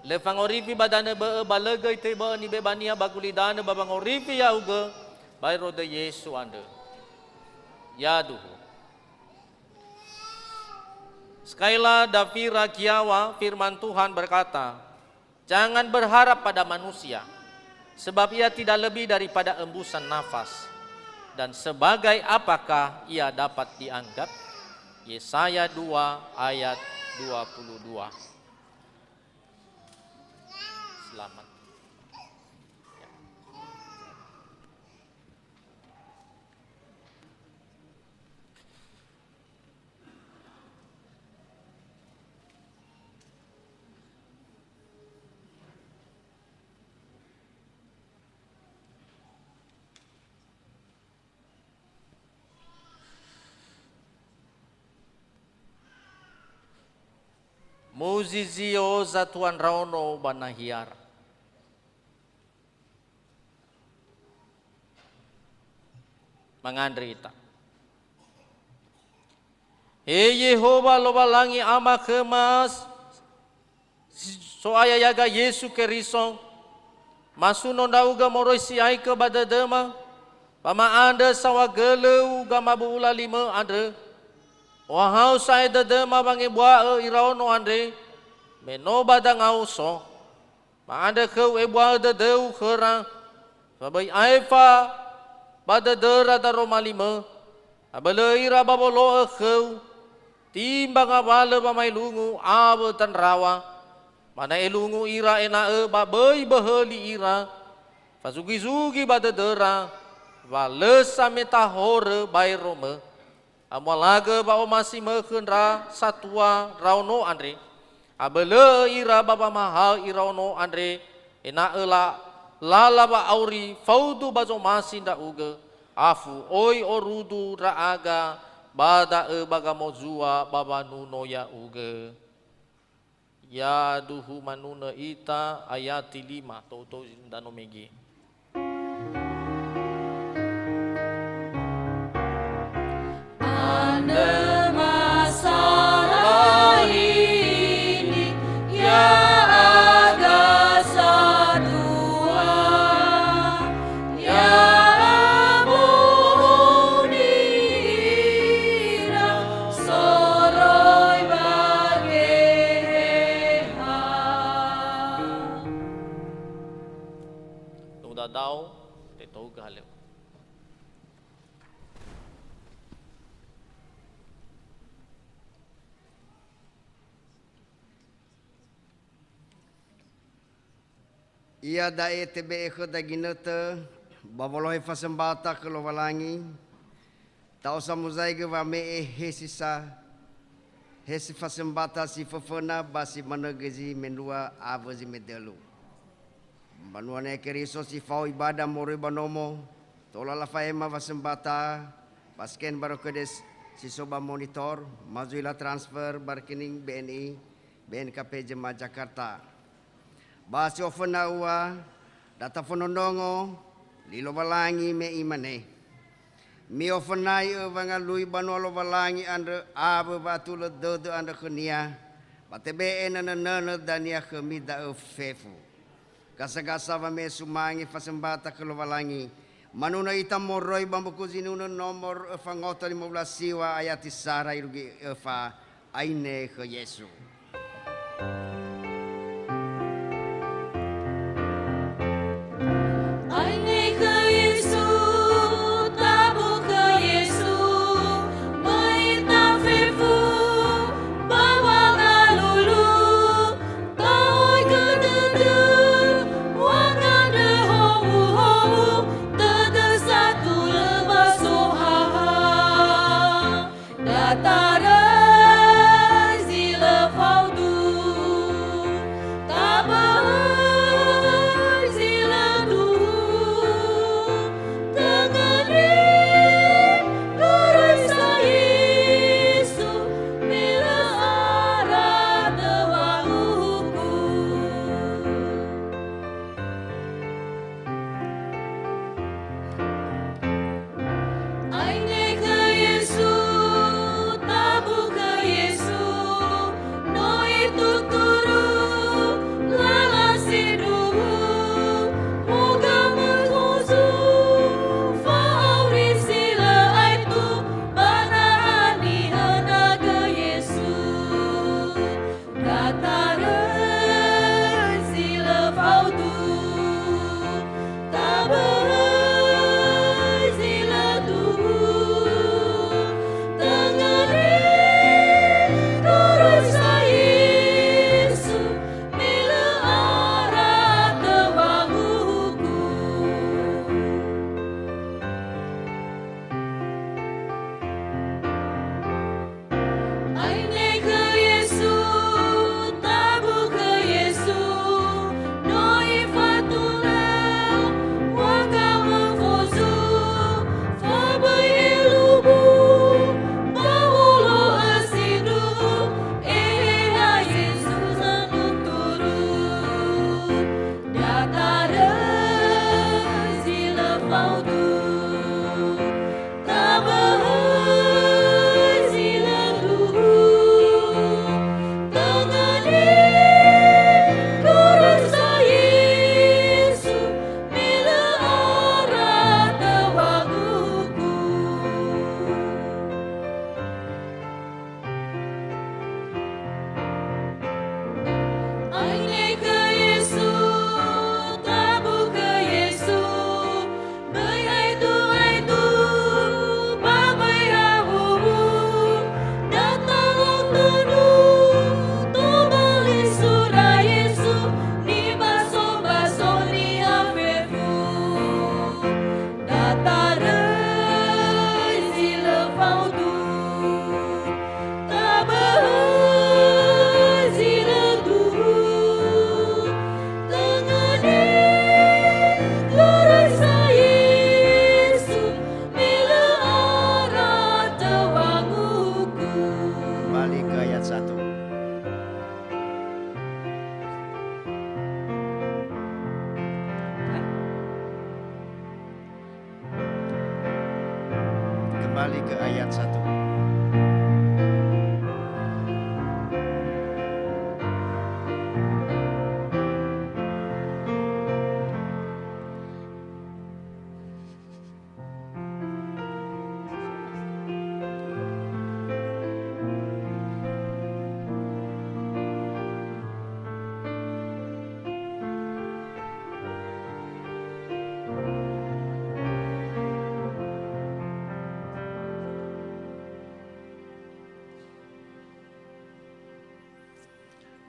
Lö fangorifi ba danö bö'ö, ba lö göi töi bö'ö nibebania ba gulidanö ba wangorifi ya'ugö, baero döi Yesu andrö. Yaduhu. Skaila Dafira Giawa, firman Tuhan berkata, "Jangan berharap pada manusia, sebab ia tidak lebih daripada embusan nafas. Dan sebagai apakah ia dapat dianggap?" Yesaya dua ayat dua puluh dua. Selamat. Muzizio zatua ndraono ba nahiara. Mangandrö ita. He Yehowa Lowalangi Ama khöma, So'aya ya'aga Yesu Keriso, masuno ndra'ugö moroi si'aikö ba dödöma, ba ma'andrö saohagölöu gamabu'ula limö andrö. Ohahau sa'ae dödöma wangebua'ö iraono andre, me no ba dangau so. Ma'andrö khöu ebua'ö dödöu khöra, fa böi aefa ba dödöra daroma limö, abölö ira ba wolo'ö khöu, timba ngawalö wamaelungu awö tandraŵa, ba na elungu ira ena'ö ba böi böhöli ira, fazugi-zugi ba dödöra, wa lö sameta horö baeromö. Amualagö wa'omasi mökhö ndra satua ndraono andre, abölö'ö ira ba wamahaö iraono andre, ena'ö la-, lala wa'auri faudu ba zomasi ndra'ugö, afu oi orudu ndra'aga ba da'ö ba gamozua ba wanuno ya'ugö. Yaduhu manunö ita, ayati lima, tou-tou zi ndanö mege. Andrö masalah ini, ya'aga satua, ya'abohoni ira soroi ba Geheha. Tung dadao, tetohugö halöŵö. Iada'e tebe'e khöda ginötö ba wolohe fasömbata khö Lowalangi, ta'osa muzaigö wame'e he si sa, he si fasömbata si föföna ba si manö göi zi mendrua awö zi medölu. Mbanua Niha Keriso si fao ibada moroi ba nomo, tola lafa'ema wasömbata, ba scan barcode si so ba monitor, ma zui la transfer ba rekening B N I, B N K P Jemaah Jakarta. Ba si oföna ua, da tafonondrongo li Lowalangi me Imane, "Mi'ofönai'ö wangalui banua Lowalangi andrö awö wa'atulö dödö andrö khö-Nia, ba tebe'e nönö-nönö dania khömi da'ö fefu." Gasa-gasa wameh sumange fasembata khö Lowalangi, manunö ita moroi ba mbuku Zinunö nomor öfa ngaoto lima belas siwa ayati sara irugi öfa, Aine khö Yesu. Aine khö Yesu, tabu khö Yesu, möi ita fefu, ba wangalulu, ta'oigö dödö, wangandrö howuhowu, dödö satulö ba So'aya. Datarö zi lö faudu, taböhö zi lö duhu, töngöni goroisa Yesu, me lö ara döw̃a huku. Aine khö Yesu, tabu khö Yesu, no ituturu lala sindruhu, muga möhuzu, fa'auri si lö aetu, ba nahani hönagö Yesu. Datarö zi lö faudu, taböhö zi lö duhu, töngöni goroisa Yesu, me lö ara döw̃a huku. Aine khö Yesu, tabu khö Yesu, no ifatuna, wakawö fozu, faböi elubu, ba wolo'ö sindruhu, Eheha Yesu zanuturu. Datarö zi lö faudu, taböhö zi lö duhu, töngöni goroisa Yesu, me lö ara döw̃a huku. Aine khö Yesu, tabu khö Yesu, möi aetu-aetu, ba möi hawuwu, da talö tunu, tobali sura Yesu, nibaso-baso niha fefu. Datarö zi lö faudu, taböhö zi lö duhu, töngöni goroisa Yesu, me lö ara döw̃a huku. Kembali ke ayat satu. Kembali ke ayat satu.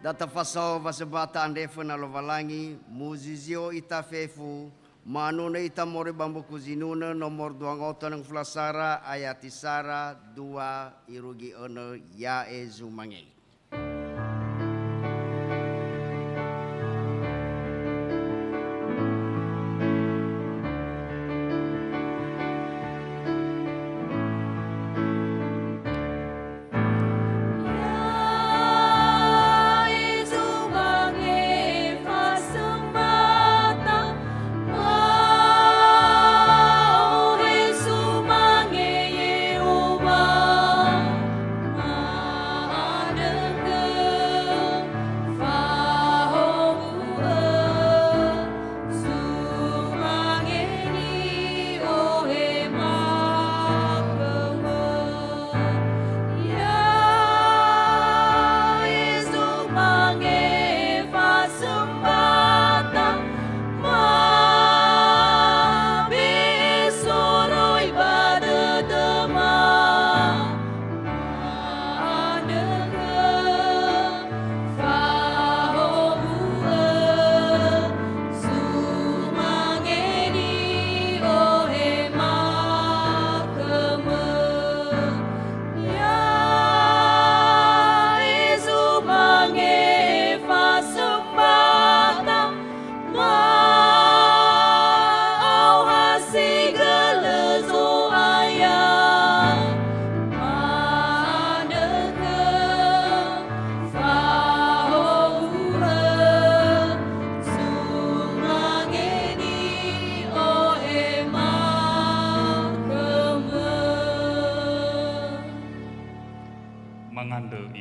Da tafasao wasembata andre föna Lowalangi, muzizio ita fefu, manunö ita moroi ba mbuku Zinunö nomor dua ngaoto nöngöfula sara ayati sara dua irugi önö, ya'e zumange. Ya'e zumange fasa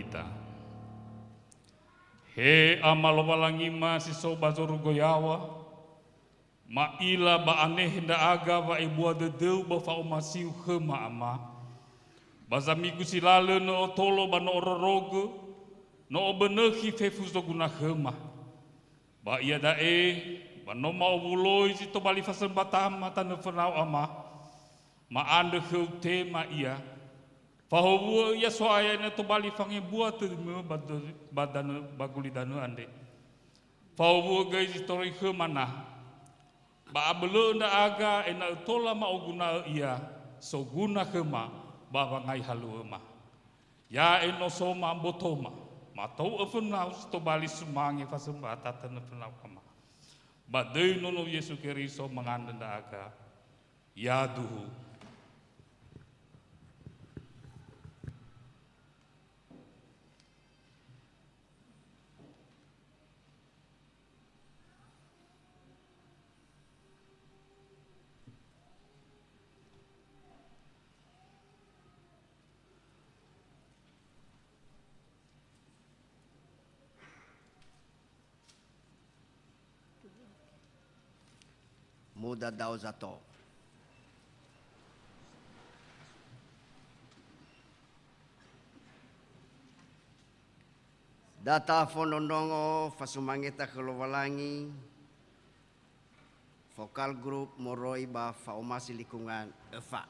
Ita. He Ama Lowalangima si so ba zorugo yaŵa, ma'ila ba anehe ndra'aga wa'ebua dödöu ba fa'omasiu khöma, Ama. Ba zamigu si lalö no otolo ba no ororogö, no obönökhi fefu zoguna khöma. Ba iada'e, ba no ma'owuloi zi tobali fasömbatama tanö fönau, Ama, ma'andrö khöu tema ia. Fahowu'ö ia So'aya ena'ö tobali fangebua tödömö ba dö-, ba danö, ba gulidanö andre. Fahowu'ö göi zi toroi khöma na. Ba abölö'ö ndra'aga ena'ö tola ma'oguna'ö ia soguna khöma ba wangai halöŵöma. Ya'e no so mambotoma, matou'ö fönau si tobali sumange fasömbata tanö fönau, Ama. Ba döi Nono Yesu Keriso mangandrö ndra'aga. Yaduhu. Mudadao zato. Da tafondrondrongo fasumangeta khö Lowalangi, Focal Group moroi ba Fa'omasi Likungan Öfa.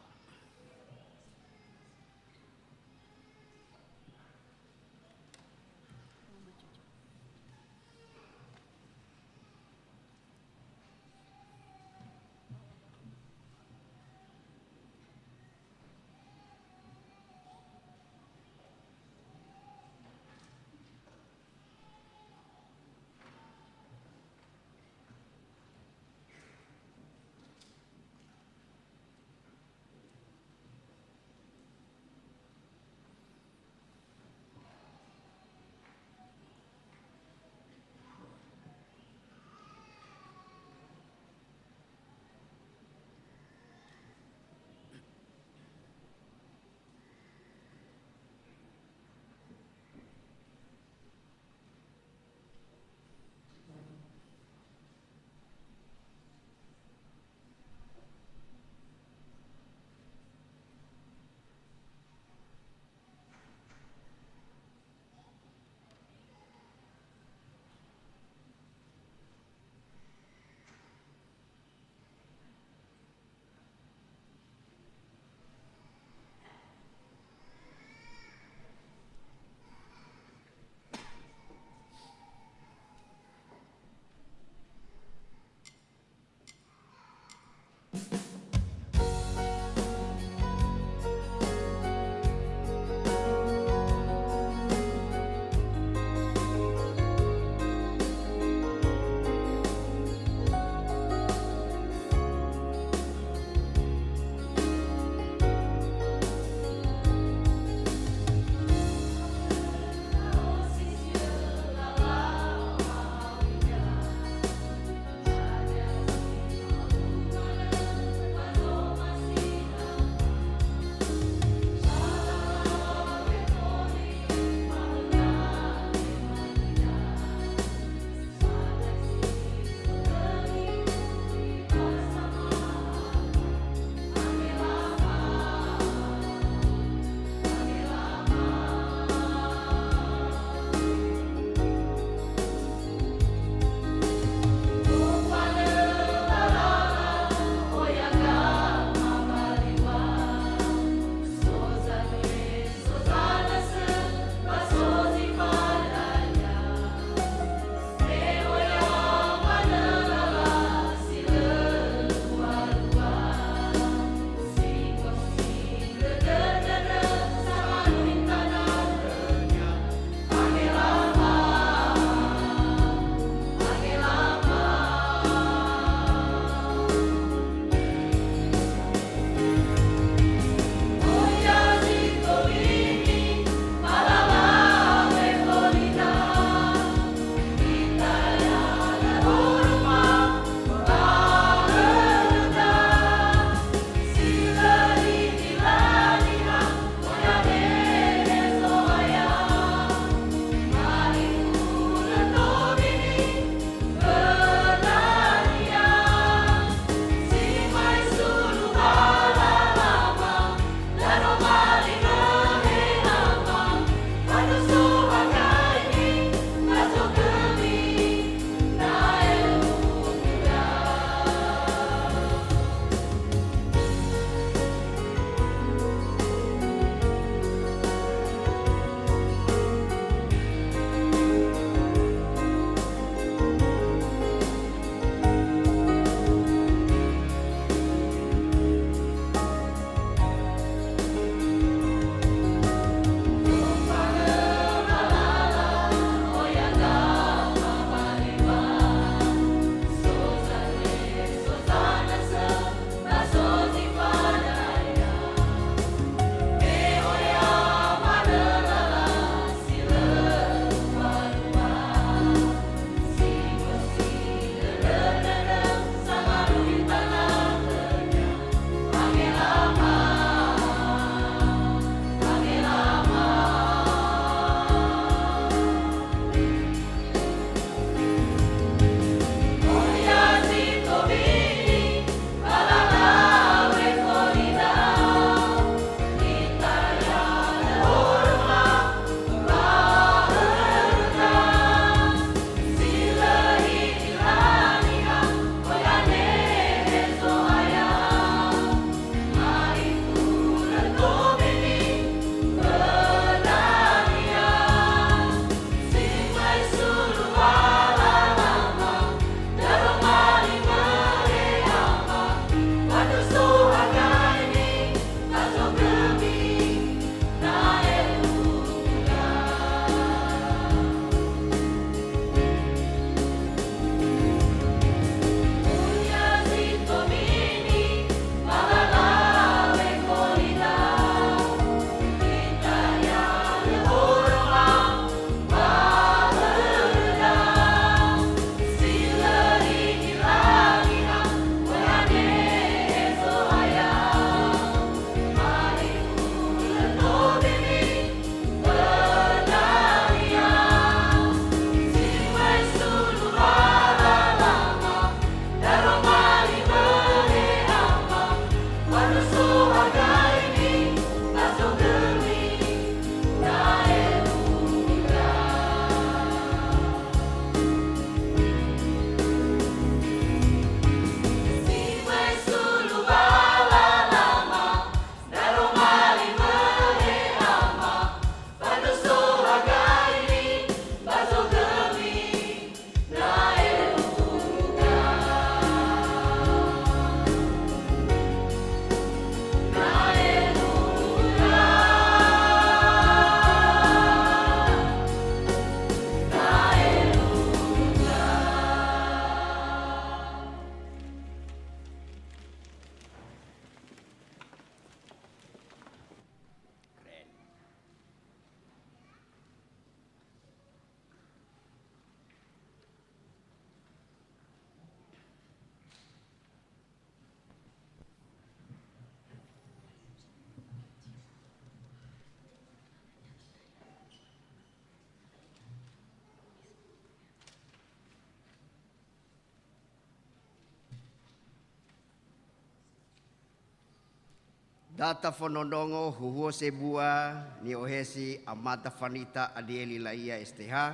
Tata fondrondrongo huhuo sebua ni'ohesi Amada Fanita Adieli Laia S T H,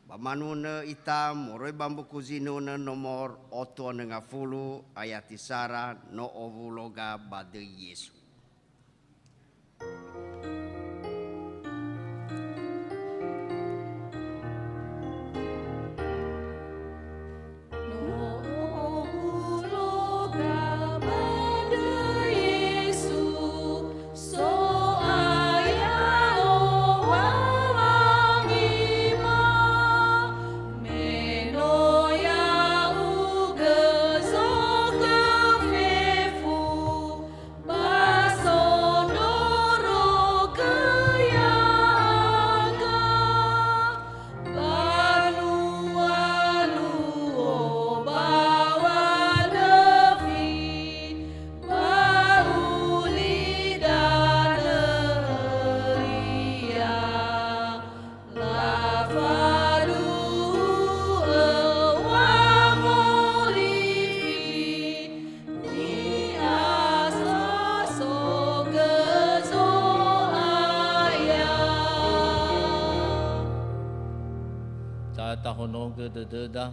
ba manunö ita moroi ba mbuku zinunö nomor otu ngafulu, ayati sara no owuloga ba döi Yesu. Ba sondrorogö ya'aga, ba luo-luo, ba wa döfi, ba ulidanö ria. Lafaduhu'ö wangorifi, ni'asosogö Zo'aya. Ta-, tahonogö dödöda.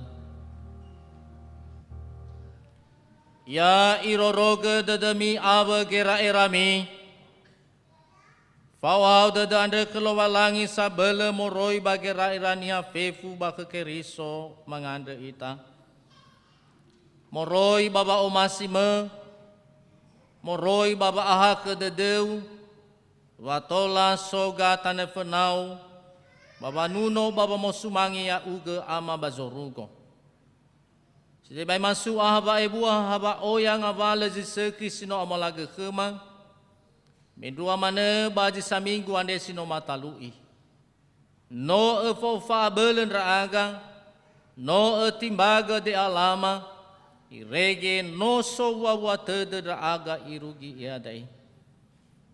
Ya irorogö dödömi awö gera'erami. Fa'ohahau dödö andrö khö Lowalangi sabölö moroi ba gera'era niha fefu ba khö Keriso mangandrö ita. Moroi ba wa'omasimö, moroi ba wa'ahakhö dödöu, wa tola soga tanö fönau, ba wanuno ba wamosumange ya'ugö ama ba zorugo. Si tebai masu'a ha wa'ebua ha wa'oya ngawalö zi sökhi si no amolagö khöma, mendrua manö ba zi saminggu andre si no matalu'i. No öfo'ö fa'abölö ndra'aga, no ötimbagö de'alama, irege no sowua-wua tödö ndra'aga irugi iada'e.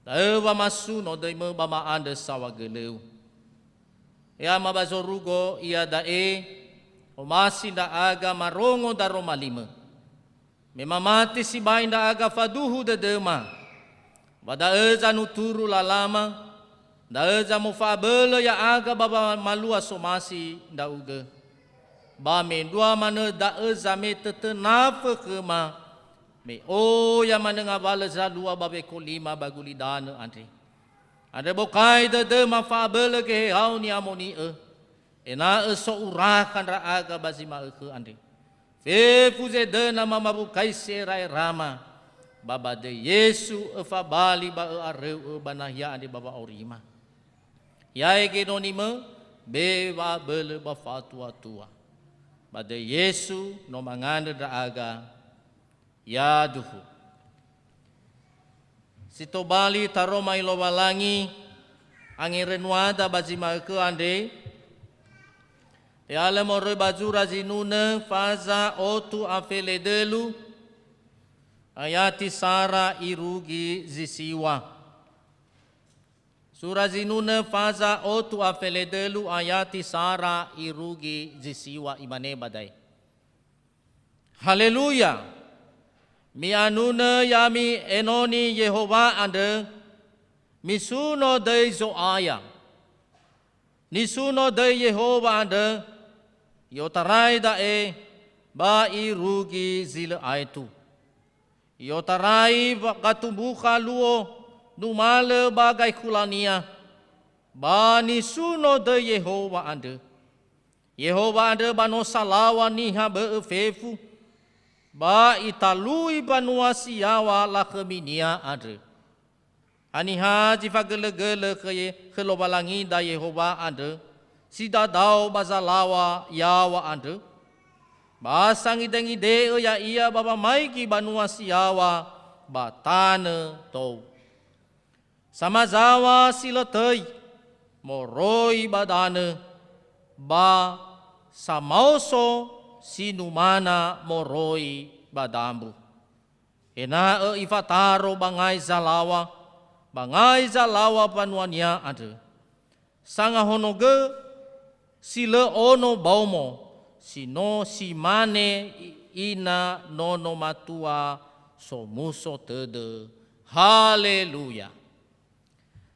Da'ö wamasuno döimö ba ma'andrö saohagölöu. He Ama ba zorugo, iada'e omasi ndra'aga marongo daroma limö. Me mamati sibai ndra'aga faduhu dödöma, ba da'ö zanuturu lalama, da'ö zamofa'abölö ya'aga ba wamalua somasi ndra'ugö. Ba mendrua manö da'ö zametö tönafö khöma, me oya manö ngawalö zalua ba wekolima ba gulidanö andre. Andrö bokai dödöma fa'abölö geheha-U ni'amoni'ö, ena'ö so urakha ndra'aga ba zi ma'ökhö andre. Fefu zedöna mamawukaisi era'erama, ba ba döi Yesu öfabali ba ö'aröu'ö ba nahia andre ba wa'aurima. Ya'e genonimö, be wa'abölö ba fa'atuatua. Ba döi Yesu no mangandrö ndra'aga, yaduhu. Si tobali taroma i Lowalangi, angerönuada ba zi ma'ökhö andre, te'alö moroi ba zura zinunö faza otu a fele dölu, ayati sara irugi zi siwa. Sura zinunö faza otu a fele dölu ayati sara irugi zi siwa, imane ba da'e. Haleluya! Mi'anunö ya'ami enoni Yehowa andrö, misuno döi Zo'aya. Nisuno döi Yehowa andrö, i'otarai da'e ba irugi zi lö aetu. I'otarai wa-, gatumbukha luo numalö ba gaekhulania, ba nisuno döi Yehowa andrö. Yehowa andrö ba no salaŵa niha bö'ö fefu, ba italui mbanua si yaŵa lakhöminia andrö. Haniha zi fagölögölö khö Ye-, khö Lowalangida Yehowa andrö, si dadao ba zalaŵa yaŵa andrö? Ba sangidengide'ö ya'ia ba wamaigi banua si yaŵa ba tanö tou. Samazaŵa si lö töi moroi ba danö, ba samaoso si numana moroi ba dambu. Ena'ö ifataro ba ngai zalaŵa, ba ngai zalaŵa mbanuania andrö. Sangahonogö si lö ono baomo, si no si mane i-, ina nono matua somuso tödö. Haleluya.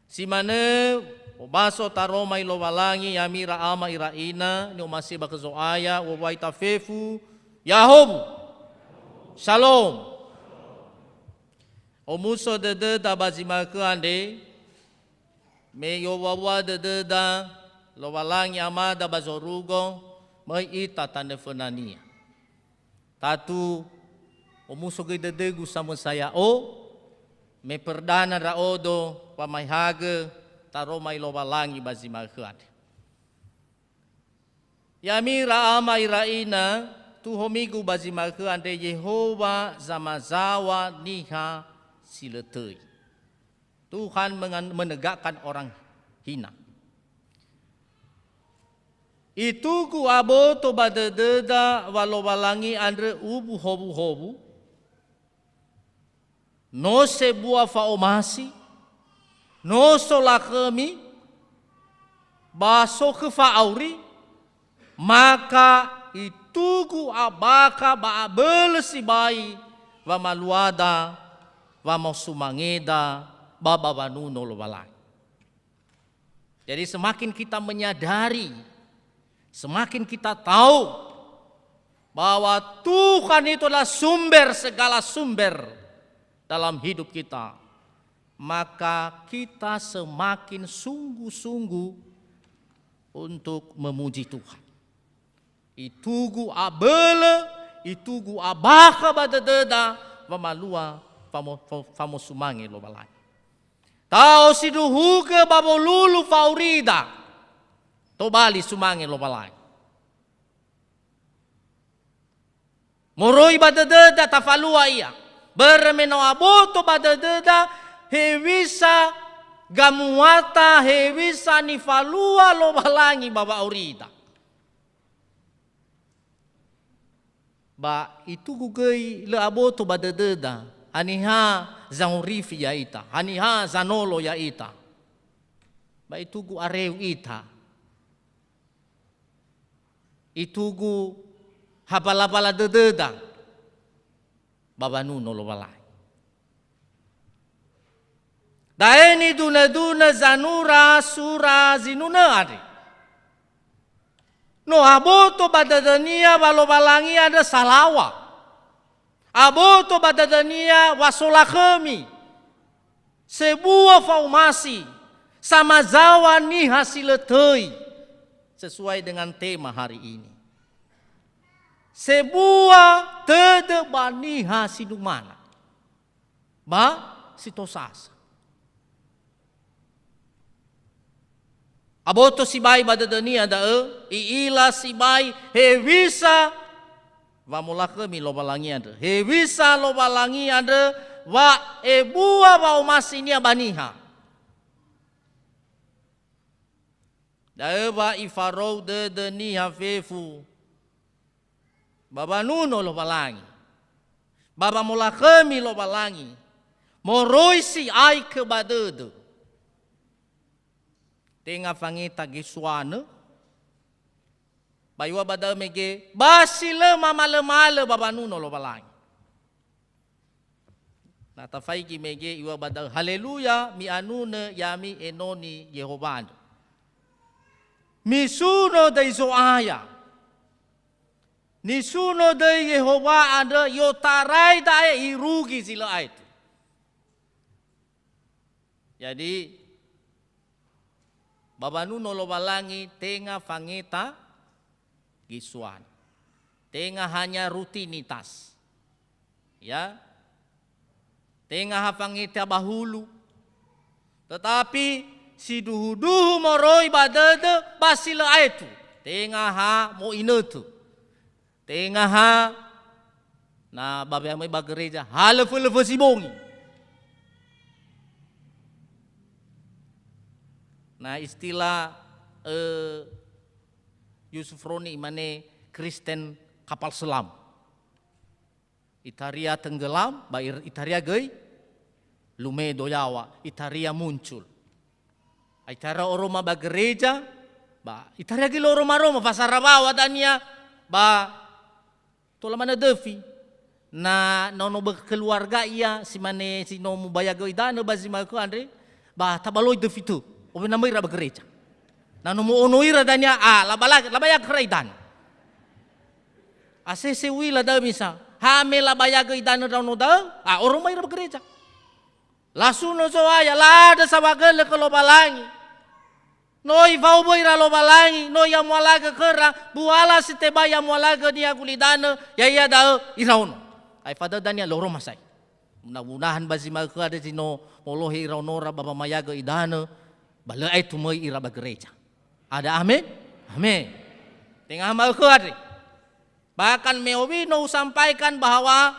Si manö, obaso taroma i Lowalangi, ya'ami ira ama ira ina, ni'omasi'ö ba khö Zo'aya, uwai tafefu, Yahowu. Shalom. Omuso dödöda ba zi ma'ökhö andre, me i'owua-wua dödöda Lowalangi Amada ba zorugo, möi ita tanö föna-Nia. Tatu, omuso göi dödögu samösa ya'o, me perdana ndra'odo wamaehagö taroma i Lowalangi ba zi ma'ökhö andre. Ya'ami ira ama ira ina, tuhomigu ba zi ma'ökhö andre, Yehowa zamazaŵa niha si lö töi. Tuhan mengan-, menegakkan orang hina. Itugu aboto ba dödöda wa Lowalangi andrö ubu howuhowu, no sebua fa'omasi, no solakhömi, ba so khö fa'auri, maka itugu abakha ba abölö sibai wamaluada, wamosumangeda ba, ba wanuno Lowalangi. Jadi semakin kita menyadari, semakin kita tahu bahwa Tuhan itu adalah sumber segala sumber dalam hidup kita, maka kita semakin sungguh-sungguh untuk memuji Tuhan. Itugu abölö, itugu abakha ba dödöda, wamalua famo-, fo-, famosumange Lowalangi. Ta'osindruhugö ba wolulu fa'aurida, tobali sumange Lowalangi. Moroi ba dödöda tafalua ia. Börö me no aboto ba dödöda hewisa gamuata, hewisa nifalua Lowalangi ba wa'aurida. Ba itugu göi lö aboto ba dödöda, haniha zangorifi ya'ita, haniha zanolo ya'ita. Ba itugu areu ita. Itugu habala-bala dödöda ba wanuno Lowalangi. Da'e nidunö-dunö zanura sura zinunö andre. No aboto ba dödönia wa Lowalangi andrö salaŵa. Aboto ba dödönia wa solakhömi. Sebua fa'omasi, samazaŵa niha si lö töi, sesuai dengan tema hari ini. Sebua tödö ba niha si numana, ba si tosasa. Aboto sibai ba dödönia da'ö, i'ila sibai hewisa wa molakhömi Lowalangi andrö. Hewisa Lowalangi andrö wa ebua wa'omasinia ba niha. Da'ö wa ifarou dödö niha fefu ba wanuno Lowalangi, ba wamolakhömi Lowalangi, moroi si'ai khö ba dödö. Tenga fangeta gesuanö, ba iŵa'ö ba da'ö mege, ba si lö mamalö-malö ba wanuno Lowalangi. Na tafaigi mege iŵa'ö ba da'ö, haleluya, mi'anunö ya'ami enoni Yehowa andrö. Misuno döi Zo'aya. Nisuno döi Yehowa andrö, i'otarai da'e irugi zi lö aetu. Jadi, ba wanuno Lowalangi tenga fangeta gesuanö. Tenga hanya rutinitas. Ya. Tenga ha fangeta ba hulu. Tetapi sindruhu-ndruhu moroi ba dödö ba si lö aetu. Tenga ha mo'inötö. Tenga ha, na ba we'amöi ba gereja, ha lö fölö fösi bongi. Na istilah, eh, Yusuf Roni imane Kristen kapal selam. Itaria tenggelam, ba ir-, itaria göi lumedo yaŵa, itaria muncul. Aitara oroma ba gereja, ba itaria göi lö oroma-roma, fasara waŵa dania, ba tola manö döfi. Na, na ono ba keluarga ia, si mane si no mubayagö idanö ba zi ma'ökhö andre, ba tabaloi döfi tö, owena möi ira ba gereja. Na no mo'ono ira dania, a, labala-, labayagö khöra idanö. Asese u'ila da'ö misa, ha me labayagö idanö ndraono da'ö, a, oromai ira ba gereja. Lasuno Zo'aya, la'andrö saohagölö khö Lowalangi. No ifahowu'ö ira Lowalangi, no i'amualagö khöra, buala si tebai i'amualagö niha gulidanö, ya'ia da'ö iraono. Aefa da'ö dania lö oroma sa'ae. Mudah-mudahan ba zi ma'ökhö andre zi no molohe iraonora ba wamayagö idanö, ba lö aetu möi ira ba gereja. Ada amin? Amin. Tenga ha ma'ökhö andre. Bahkan me owi no usampaikan bahwa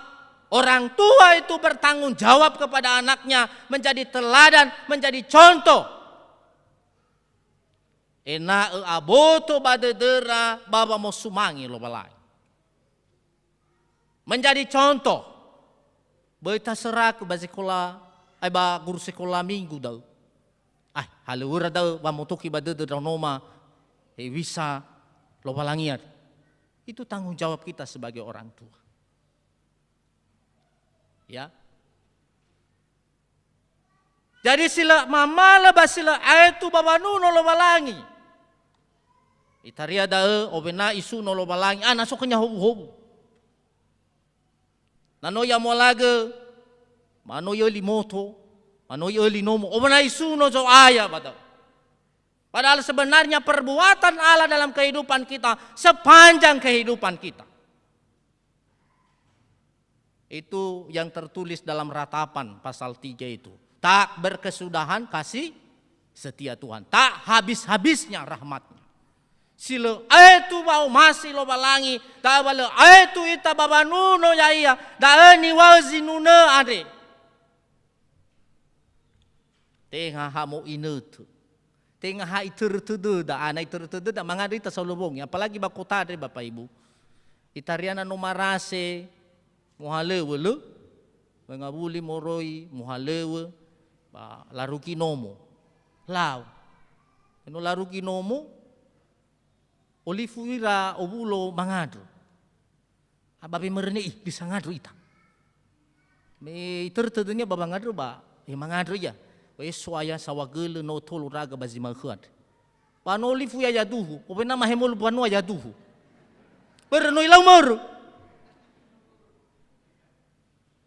orang tua itu bertanggung jawab kepada anaknya, menjadi teladan, menjadi contoh. Ena'ö aboto ba dödöra ba wamosumange Lowalangi. Menjadi contoh. Böi tasörakö ba sekola, ai ba guru sekolah minggu da'ö. Ai, halöŵöra da'ö wamotoki ba dödö ndraonoma, hewisa Lowalangi andre. Itu tanggung jawab kita sebagai orang tua. Ya. Jadi si lö mamalö ba si lö aetu ba wanuno Lowalangi. Itaria da'ö owena isuno Lowalangi, a, na so khönia howuhowu. Na no i'amualagö, ma no i'öli moto, ma no i'öli nomo, owena isuno Zo'aya ba da'ö. Padahal sebenarnya perbuatan Allah dalam kehidupan kita sepanjang kehidupan kita. Itu yang tertulis dalam Ratapan pasal tiga itu. Tak berkesudahan kasih setia Tuhan. Tak habis-habisnya rahmat-Nya. Si lö aetu wa'omasi Lowalangi, ta'öwa lö aetu ita ba wanuno ya'ia, da'ö niŵa'ö zinunö andre. Tenga ha mo'inötö. Tenga ha itörö tödöda, a, na itörö tödöda, mangandrö ita saohagölö wongi, apalagi ba kota andre, Bapak Ibu. Itaria na no marase, mohalöŵö, lö? Mengawuli moroi, mohalöŵö, ba larugi nomo. Lau. No larugi nomo, olifu ira owulo mangandrö. A, ba wemörenö, ih, lö sangandrö ita. Me itörö tödönia ba wangandrö ba, eh, mangandrö ia. We So'aya saohagölö no tolo ndra'aga ba zi ma'ökhö andre. Ba no olifu ia yaduhu, owena mahemolu banua yaduhu. Börö no ilau mörö.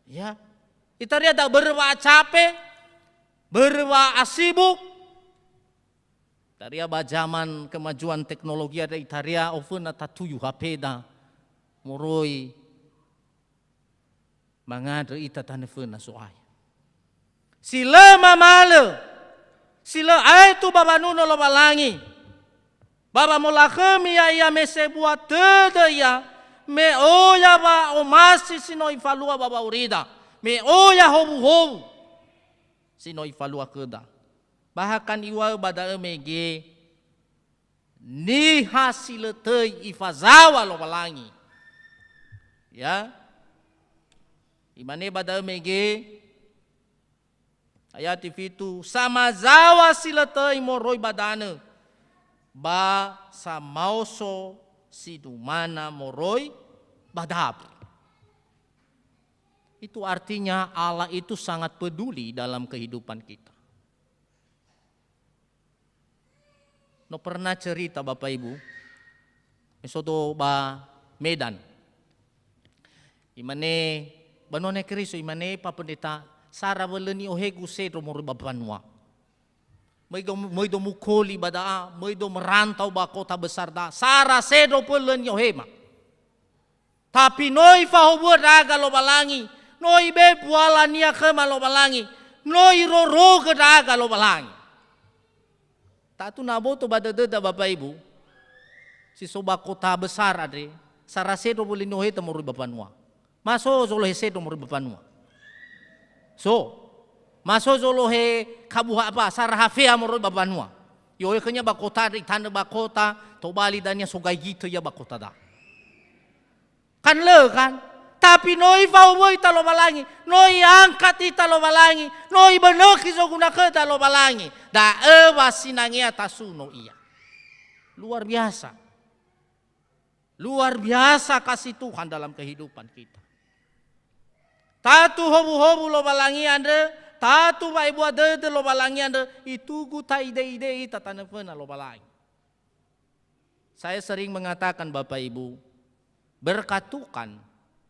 Ya. Itaria da'ö börö wa'acape, börö wa'asibuk, Taria ba zaman kemajuan teknologi ada itaria oföna tatuyu H P-da moroi mangandrö ita tanö föna So'aya. Si lö mamalö, si lö aetu ba wanuno Lowalangi, ba wamolakhömi ya'ia me sebua tödö ia, me oya wa'omasi si no ifalua ba wa'aurida, me oya howuhowu si no ifalua khöda. Bahkan iŵa'ö ba da'ö mege, niha si lö töi ifazaŵa Lowalangi. Ya. Imane ba da'ö mege, ayat fitu, samazaŵa si lö töi moroi ba danö, ba samaoso si numana moroi ba dabu. Itu artinya Allah itu sangat peduli dalam kehidupan kita. No pernah cerita, Bapak Ibu, me sodo ba Medan. Imane, banua Niha Keriso, imane Pak Pendeta, sara wölö ni'ohegu sendro moroi ba mbanua. Möi do, möi do mukoli ba da'a, möi do merantau ba kota besar da'a, sara sendro pölö ni'ohema. Tapi no ifahowu'ö ndra'aga Lowalangi, no ibe bualania khöma Lowalangi, no irorogö ndra'aga Lowalangi. Tatu na aboto ba dödöda, Bapak Ibu, si so ba kota besar andre, sara sendro wölö ni'oheta moroi ba mbanua. Ma so zolohe sendro moroi ba mbanua. So. Ma so zolohe kabuha apa, sara hafea moroi ba mbanua. I'ohe khönia ba kota andre, itanö ba kota, tobali dania so gaigitö ia ba kota da'a. Kan lö kan? Tapi no ifahowu'ö ita Lowalangi, no iangkat ita Lowalangi, no ibönökhi zoguna khöda Lowalangi. Da'ö wa sinangea tasuno ia. Luar biasa. Luar biasa kasih Tuhan dalam kehidupan kita. Tatu howuhowu Lowalangi andrö, tatu wa'ebua dödö Lowalangi andrö, itugu ta'ide-ide ita tanö föna Lowalangi. Saya sering mengatakan, Bapak Ibu, berkat Tuhan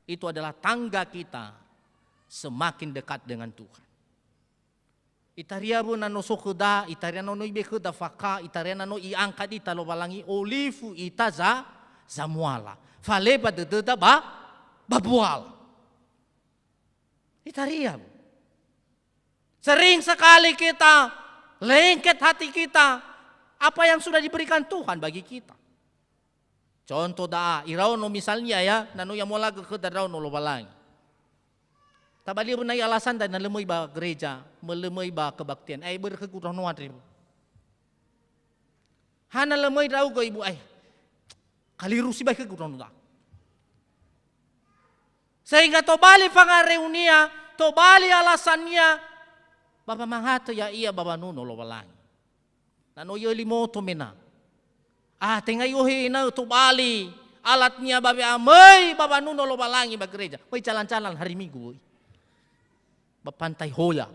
itu adalah tangga kita semakin dekat dengan Tuhan. Itaria wö na no so khöda, itaria na no ibe khöda faka, itaria na no i'angkat ita Lowalangi, olifu ita za-, zamuala. Faleba dödöda ba, ba buala. Itaria wö. Sering sekali kita lengket hati kita apa yang sudah diberikan Tuhan bagi kita. Contoh da'a, iraono misalnya ya, na no i'amualagö khöda ndraono Lowalangi. Tabali'ö wö na'i alasan da na lö möi ba gereja, mö-, lö möi ba kebaktian. Ai börö khögu ndraono andre. Hana lö möi ndra'ugö ibu ai. Kaliru sibai khögu ndraono da. Sehingga tobali fangareunia, tobali alasannia, ba wamangatö ya'ia ba wanuno Lowalangi. Na no i'öli moto mena. Ah, tenga i'ohe ena'ö tobali alatnia ba we'amöi ba wanuno Lowalangi ba gereja. Möi jalan-jalan hari Minggu wöi. Ba Pantai Hoya.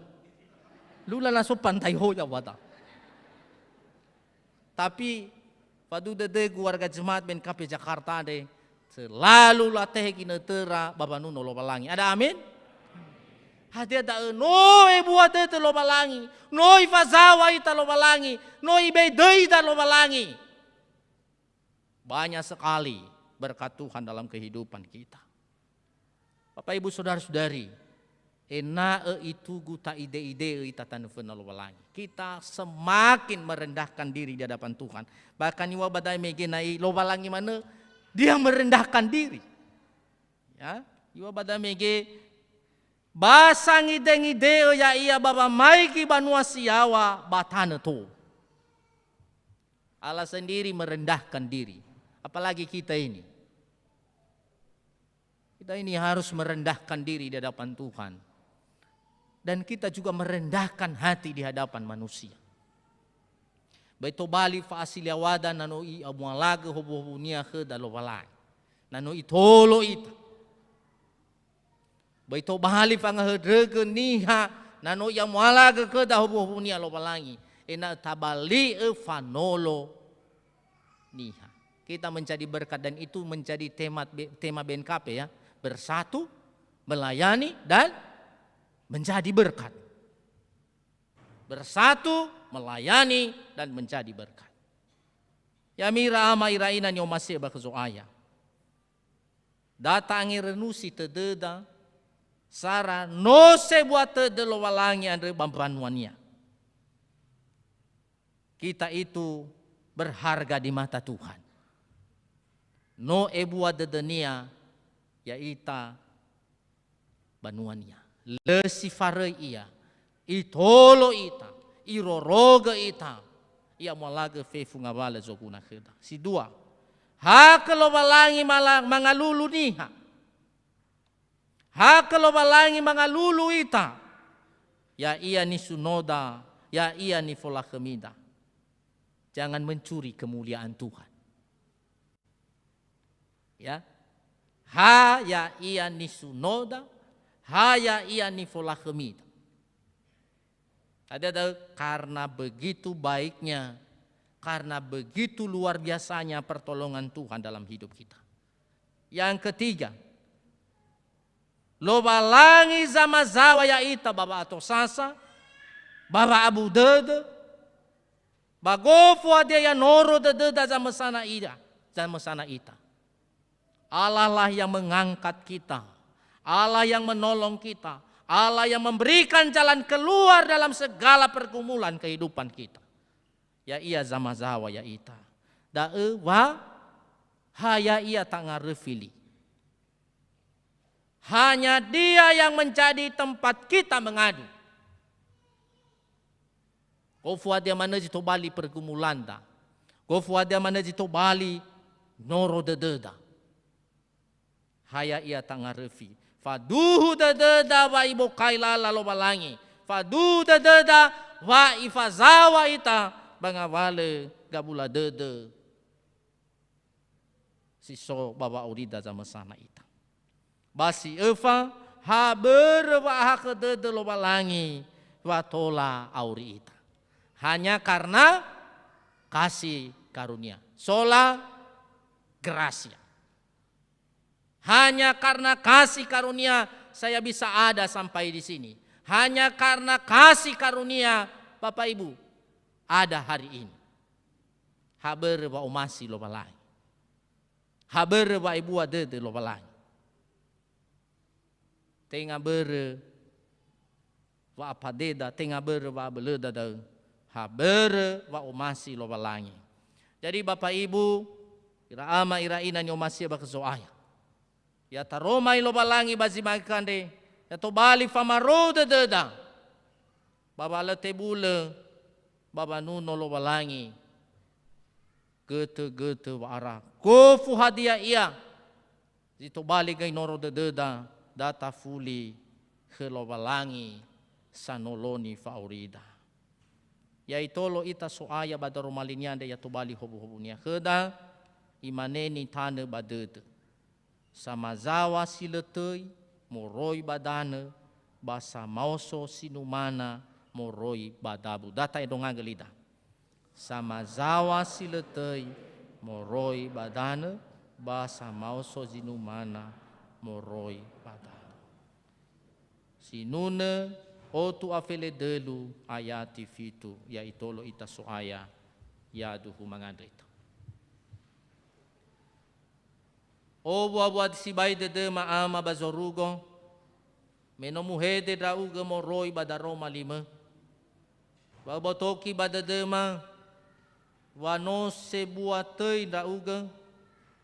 Lula na so Pantai Hoya wada. Tapi, faduhu dödögu warga jemaat B N K P Jakarta andre, selalu latehe ginötöra ba wanuno Lowalangi. Ada amin? Hadia da'ö no ebua dödö Lowalangi, no ifazaŵa ita Lowalangi, no ibedöida Lowalangi. Banyak sekali berkat Tuhan dalam kehidupan kita. Bapak Ibu Saudara-saudari, ena'ö itugu ta'ide-ide'ö ita tanö föna Lowalangi. Kita semakin merendahkan diri di hadapan Tuhan. Bahkan iŵa'ö ba da'e mege na'i Lowalangi manö, dia merendahkan diri. Ya, iŵa'ö ba da'e mege, ba sangide-ngide'ö ya'ia ba wamaigi banua si yaŵa ba tanö tou. Allah sendiri merendahkan diri. Apalagi kita ini. Kita ini harus merendahkan diri di hadapan Tuhan. Dan kita juga merendahkan hati di hadapan manusia. Böi tobali fa'asiliawada na no i'amualagö howuhowunia khöda Lowalangi. Na no itolo ita. Böi tobali fangahöndrögö niha na no i'amualagö khöda howuhowunia Lowalangi, ena'ö tabali'ö fanolo niha. Kita menjadi berkat dan itu menjadi tema, tema B N K P ya. Bersatu, melayani, dan menjadi berkat. Bersatu, melayani, dan menjadi berkat. Ya'ami ira ama ira ina ni'omasi'ö ba khö Zo'aya. Da ta'angerönusi tödöda, sara no sebua tödö Lowalangi andrö ba mbanuania. Kita itu berharga di mata Tuhan. No ebua dödönia, ya'ita banuania. Lö si faröi ia, itolo ita, irorogö ita, i'amualagö fefu ngawalö zoguna khöda. Si dua, ha khö Lowalangi mala-, mangalulu niha. Ha khö Lowalangi mangalulu ita, ya'ia nisunoda, ya'ia nifolakhömida. Jangan mencuri kemuliaan Tuhan. Ya. Ha ya'ia nisunoda, ha ya'ia nifolakhömida. Hadia da'ö? Karena begitu baiknya, karena begitu luar biasanya pertolongan Tuhan dalam hidup kita. Yang ketiga, Lowalangi zamazaŵa ya'ita ba wa'atosasa, ba wa'abu dödö, ba gofu hadia ya noro dödöda zamösana ira, zamösana ita. Allah lah yang mengangkat kita. Allah yang menolong kita. Allah yang memberikan jalan keluar dalam segala pergumulan kehidupan kita. Ya'ia zamazaŵa ya'ita. Da'ö wa ha ya'ia tangaröfi li. Hanya Dia yang menjadi tempat kita mengadu. Gofu hadia manö zi tobali pergumulanda. Gofu hadia manö zi tobali noro dödöda. Ha ya'ia tangaröfi. Faduhu dödöda wa ibokai lala Lowalangi. Faduhu dödöda wa ifazaŵa ita ba ngawalö gabula dödö si so ba wa'aurida zamösana ita. Ba si öfa, Ha börö wa'ahakhö dödö Lowalangi wa tola auri ita. Hanya karena kasih karunia. Sola gracia. Hanya karena kasih karunia saya bisa ada sampai di sini. Hanya karena kasih karunia Bapak Ibu ada hari ini. Ha börö wa'omasi Lowalangi. Ha börö wa'ebua dödö Lowalangi. Tenga börö wa'apadeda, tenga börö wa'abölöda da'ö. Ha börö wa'omasi Lowalangi. Jadi Bapak Ibu, ira ama, ira ina ni'omasi'ö ba khö Zo'aya. Ya taroma i Lowalangi ba zi ma'ökhö andre, ya tobali famarou dödöda. Ba wa lö tebulö, ba wanuno Lowalangi. Götö-götö wa'ara. Gofu hadia ia. Zi tobali göi noro dödöda, da tafuli khö Lowalangi sanoloni fa'aurida. Ya itolo ita So'aya ba daroma linia andre ya tobali howuhowunia khöda, imane nitanö ba dödö. Samazawa si lö töi moroi ba danö, ba samaoso si numana moroi ba dabu. Da ta'endrongagö lida. Samazawa si lö töi moroi ba danö, ba samaoso zi numana moroi ba danö. Sinunö otu a felendrölu ayati fitu, ya itolo ita So'aya, ya duhu mangandrö ita. O wua-wua sibai dödöma ama ba zorugo, me no muhede ndra'ugö moroi ba daroma limö. Ba öbotoki ba dödöma, wa no sebua töi ndra'ugö,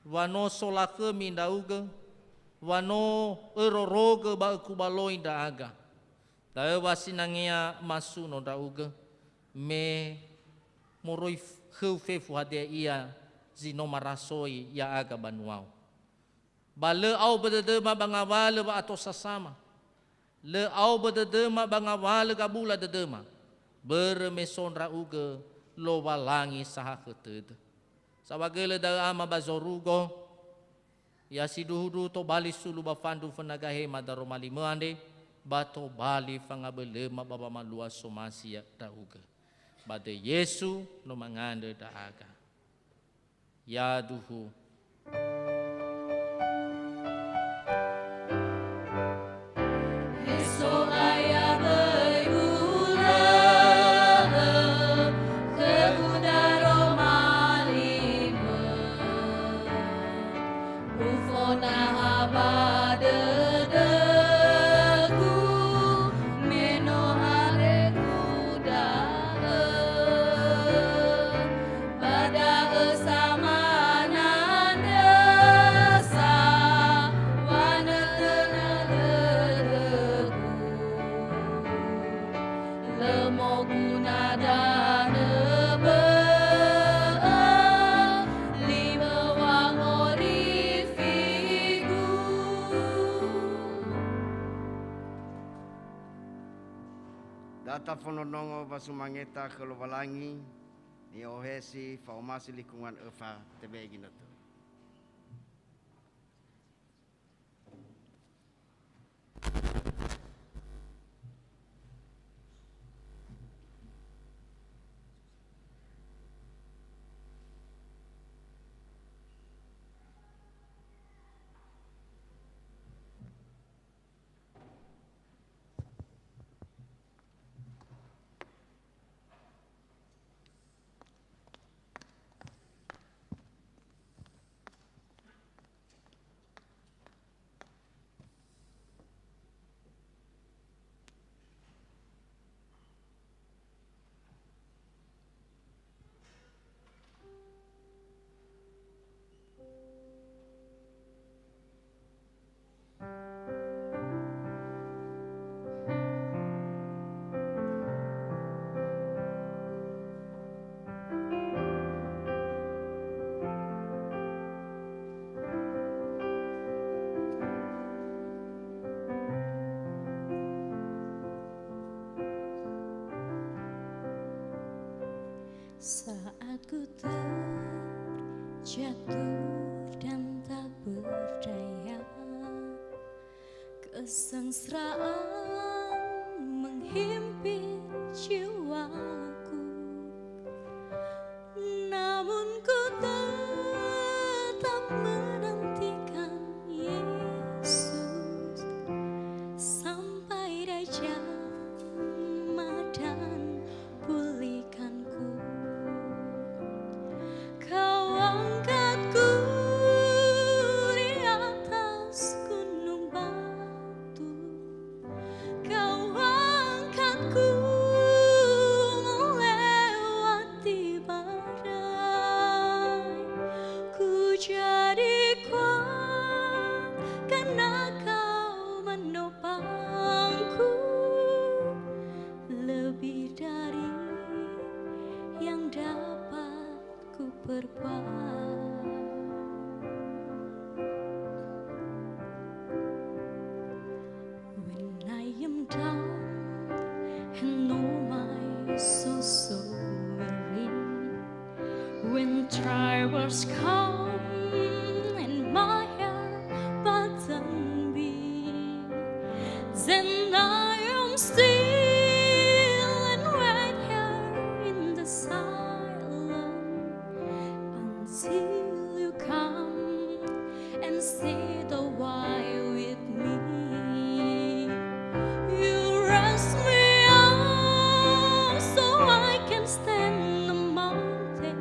wa no solakhömi ndra'ugö, wa no örorogö ba ökubaloi ndra'aga. Da'ö wa sinangea masuno ndra'ugö, me moroi f-, khöu fefu hadia ia zi no marasoi ya'aga banuau. Ba lö ao ba dödöma ba ngawalö wa'atosasama. Lö ao ba dödöma ba ngawalö gabula dödöma. Börö me so ndra'ugö Lowalangi sahakhö tödö. Saohagölö da'ö ama ba zorugo, ya sindruhundruhu tobali sulu ba fandru föna gahema daroma limö andre, ba tobali fangabölöma ba wamalua somasi ya ndra'ugö. Ba döi Yesu no mangandrö ndra'aga. Ya duhu. He So'aya böi ulö'ö khögu daroma limö. Ufonaha ba dödögu, me no haregu da'ö. Ba da'ö samanandrösa, wanötönö dödögu. Lö moguna danö bö'ö, limö wangorifigu. Da tafondrondrongo wasumangeta khö Lowalangi, ni'ohesi fa'omasi lingkungan öfa tebe'e ginötö. Saat ku terjatuh dan tak berdaya, Kesengsaraan menghimpit jiwaku, namun ku tetap menantikan Yesus sampai Dia jamah dan pulihkanku. Kau angkatku di atas gunung batu, Kau angkatku melewati badai. Ku jadi kuat karena Kau menopangku. Lebih dari yang dapat ku perbuat. When I am down and oh my soul so weary, when trials come and my heart burden be, then I am still and wait here in the silence until You come and sit a while with me. You raise me up so I can stand the mountain.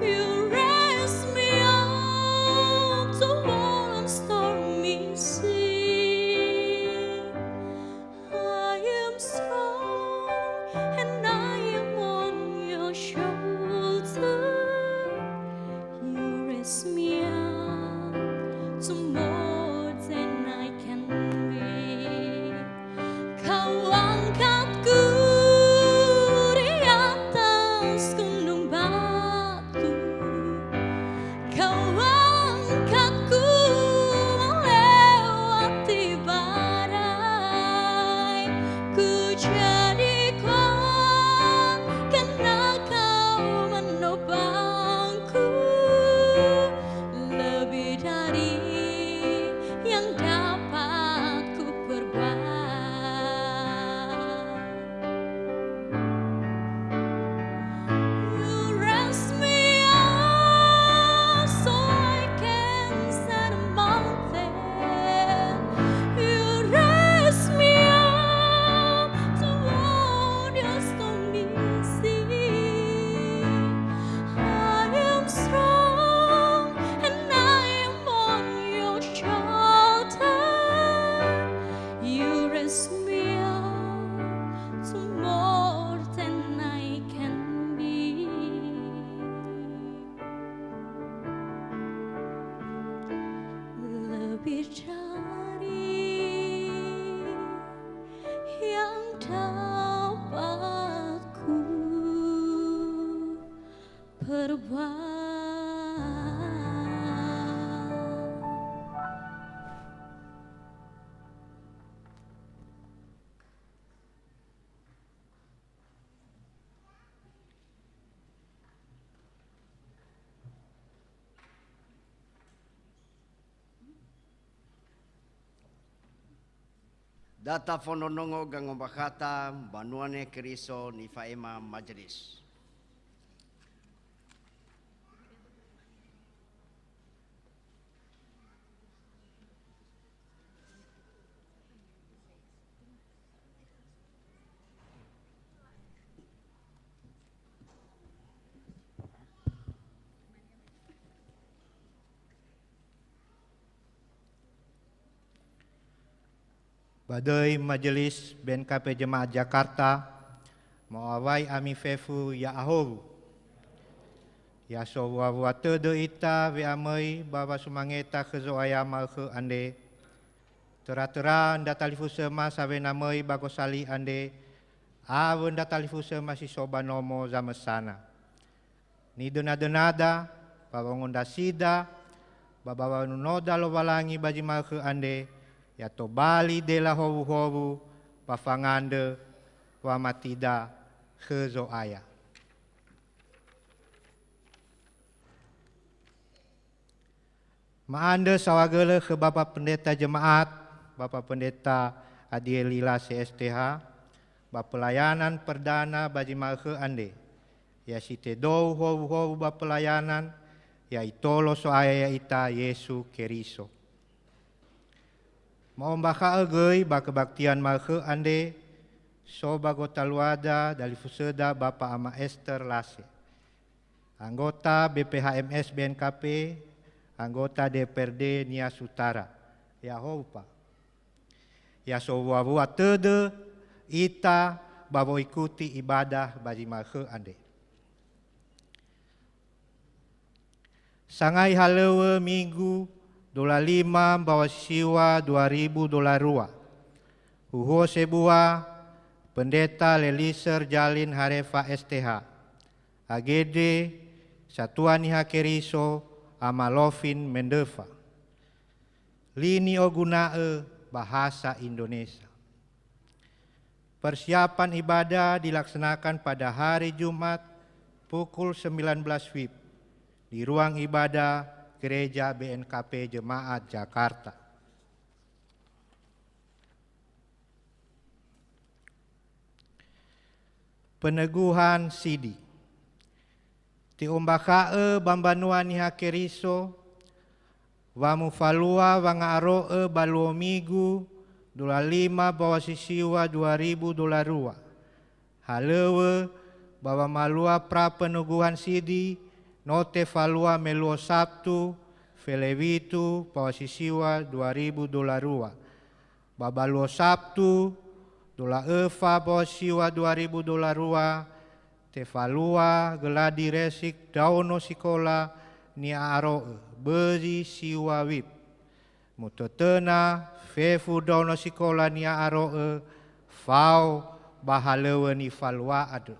You raise me up to walk on stormy sea. I am strong and I am on Your shoulder. You raise me up to more than I can be. Kau angkatku di atas gunung batu. Kau angkatku melewati badai. Ku jadi kuat karena Kau menopangku. Lebih dari yang dapat ku perbuat. You raise me up so I can stand a mountain. You raise me up to walk on stormy sea. I am strong and I am on Your shoulder. You raise me up to more than I can be. Lebih dari yang dapat ku perbuat. Da tafondrondrongo gangombakhata, Mbanua Niha Keriso nifa'ema majelis. Ba döi Majelis B N K P Jemaat Jakarta, mo'awai ami fefu ya'ahowu. Ya sowua-wua tödö ita we'amöi ba wasumangeta khö Zo'aya ma'ökhö andre. Töra-töra ndra talifusöma sawena möi ba gosali andre, awö ndra talifusöma si so ba nomo zamösana. Nidönadönada ba wangondrasida ba, ba wanunoda Lowalangi ba zi ma'ökhö andre, ya tobali dela howuhowu ba fangandrö wamatida khö Zo'aya. Ma'andrö saohagölö khö Bapa Pendeta Jemaat, Bapa Pendeta Adieli Lase S T H, ba pelayanan perdana ba zi ma'ökhö andre, ya si tedou howuhowu ba pelayanan, ya'itolo So'aya ya'ita Yesu Keriso. Ma'ombakha'ö göi ba kebaktian ma'ökhö andre, so ba gotaluada dalifusöda Bapa Ama Ester Lase, anggota B P H M S B N K P, anggota D P R D Nias Utara. Ya'ahowu, Pa. Ya sowua-wua tödö ita ba wo'ikuti ibadah ba zi ma'ökhö andre. Sangai halöŵö Minggu, dola lima mbaŵa si siŵa dua ribu dola rua. Huhuo sebua, Pendeta Leliser Jalin Harefa S T H, A G D, Satua Niha Keriso, Ama Lofin Mendöfa. Lini oguna'ö bahasa Indonesia. Persiapan ibadah dilaksanakan pada hari Jumat pukul sembilan belas WIB di ruang ibadah Gereja B N K P Jemaat Jakarta. Peneguhan sidi. Te'ombakha'ö ba mbanua Niha Keriso, wa mufalua wanga'aro'ö ba luo Migu, dola lima mbaŵa si siŵa dua ribu dola rua. Halöŵö ba wamalua pra peneguhan sidi no tefalua me luo Sabtu, fele witu mbaŵa si siŵa dua ribu dola rua. Ba ba luo Sabtu, dola öfa mbaŵa si siŵa dua ribu dola rua, tefalua geladi resik ndraono sikola ni'a'aro'ö, bözi siŵa WIB. Mutötöna fefu ndraono sikola ni'a'aro'ö fao ba halöŵö nifalua andrö.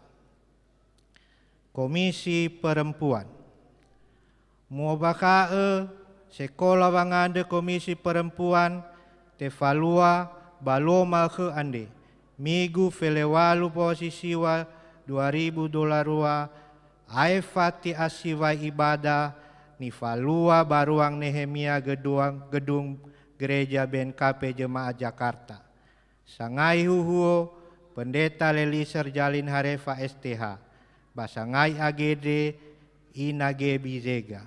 Komisi Perempuan. Mu'ombakha'ö sekola wangandrö Komisi Perempuan tefalua ba luo ma'ökhö andre, Migu fele walu mbaŵa si siŵa dua ribu dola rua, aefa te'asiwai ibadah nifalua ba ruang Nehemia Geduang, Gedung Gereja B N K P Jemaat Jakarta. Sangai huhuo Pendeta Leliser Jalin Harefa S T H, ba sangai A G D Ina Gebi Zega.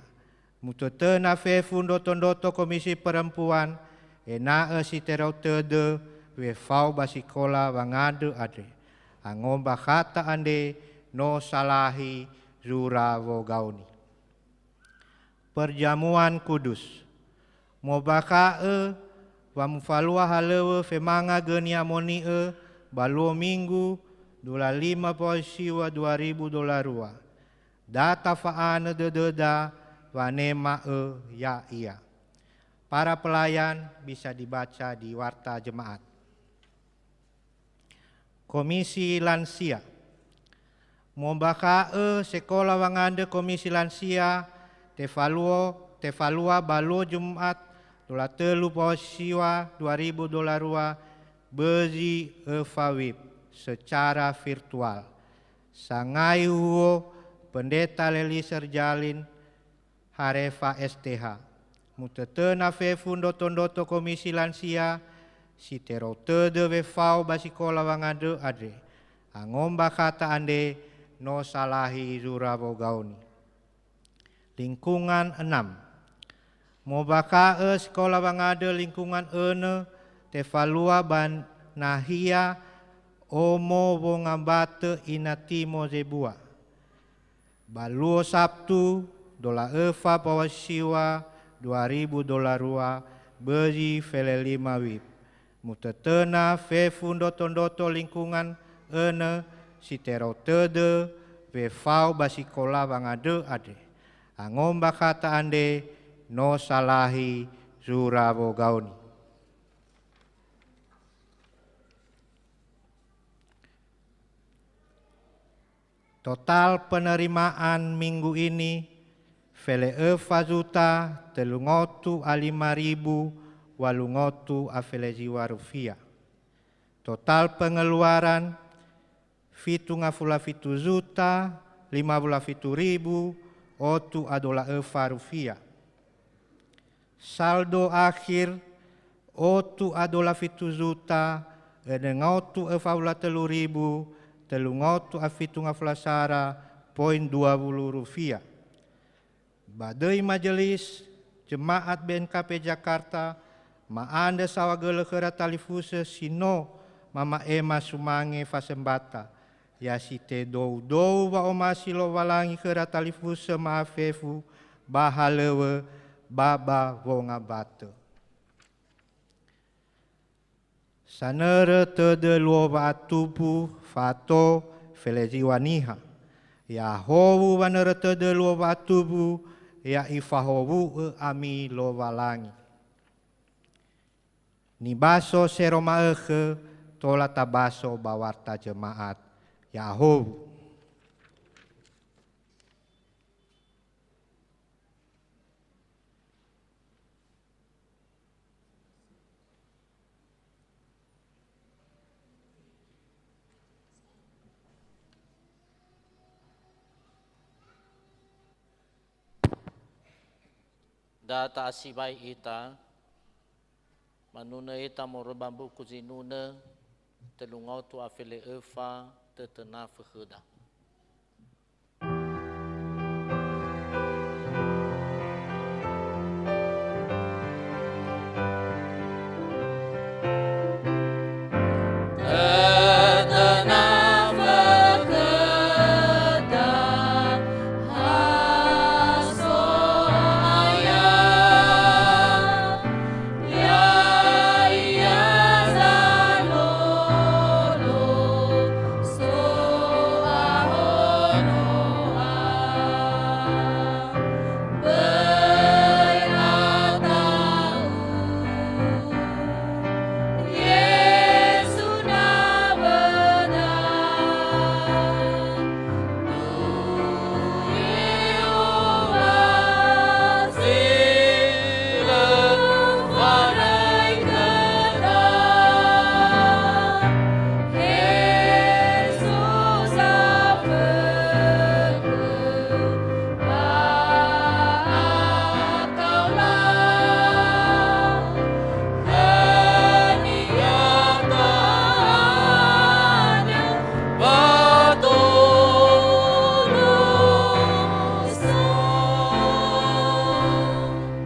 Mutötöna fefu ndroto-ndroto Komisi Perempuan, ena'ö si terau tödö wefao ba sikola wangandrö andre. Angombakhata andre no salahi zura wogaoni. Perjamuan Kudus. Mu'ombakha'ö wa mufalua halöŵö femanga gö ni'amoni'ö ba luo Minggu, dola lima mbaŵa si siŵa dua ribu dola rua. Da tafa'anö dödöda wanema'ö ya'ia. Para pelayan bisa dibaca di warta jemaat. Komisi Lansia. Mu'ombakha'ö sekola wangandrö Komisi Lansia tefaluo, tefalua ba luo Jumat, dola tölu mbaŵa si siŵa dua ribu dola rua, bözi öfa WIB secara virtual. Sangai huhuo Pendeta Leliser Jalin Harefa S T H. Mutötöna fefu ndroto-ndroto Komisi Lansia, si terou tödö wefao ba sikola wangandrö andre. Angombakhata andre no salahi zura wogaoni. Lingkungan enam. Mu'ombakha'ö sikola wangandrö lingkungan önö tefalua ba nahia Omo Wongambatö Ina Timo Zebua. Ba luo Sabtu, dola öfa mbaŵa si siŵa dua ribu dola rua, bözi fele lima WIB. Mutötöna fefu ndroto-ndroto lingkungan önö si terou tödö wefao ba sikola wangandrö andre. Angombakhata andre no salahi zura wogaoni. Total penerimaan minggu ini, fele öfa juta, tölu ngotu a lima ribu, walu ngotu a fele ziŵa rufia. Total pengeluaran, fitu ngafulu a fitu juta, lima wulu a fitu ribu, otu a dola öfa rufia. Saldo akhir, otu a dola fitu juta, enö ngaotu öfa wulu a tölu ribu, tölu ngaotu a fitu ngafulu a sara, poin dua wulu rufiah. Ba döi Majelis Jemaat B N K P Jakarta, ma'andrö saohagölö khöra talifusö si no mama'ema sumange fasömbata, ya si tedoudou wa'omasi Lowalangi khöra talifusö ma'afefu ba halöŵö ba ba wongambatö. Sanörö tödö luo wa'atumbu fa'ato feleziŵa niha. Ya'ahowu wanörö tödö luo wa'atumbu, ya ifahowu'ö ami Lowalangi. Nibaso sero ma'ökhö, tola tabaso ba warta jemaat. Ya'ahowu. Da ta'asibai ita, manunö ita moroi ba mbuku Zinunö, tölu ngaotu a fele öfa, tötönafö khöda.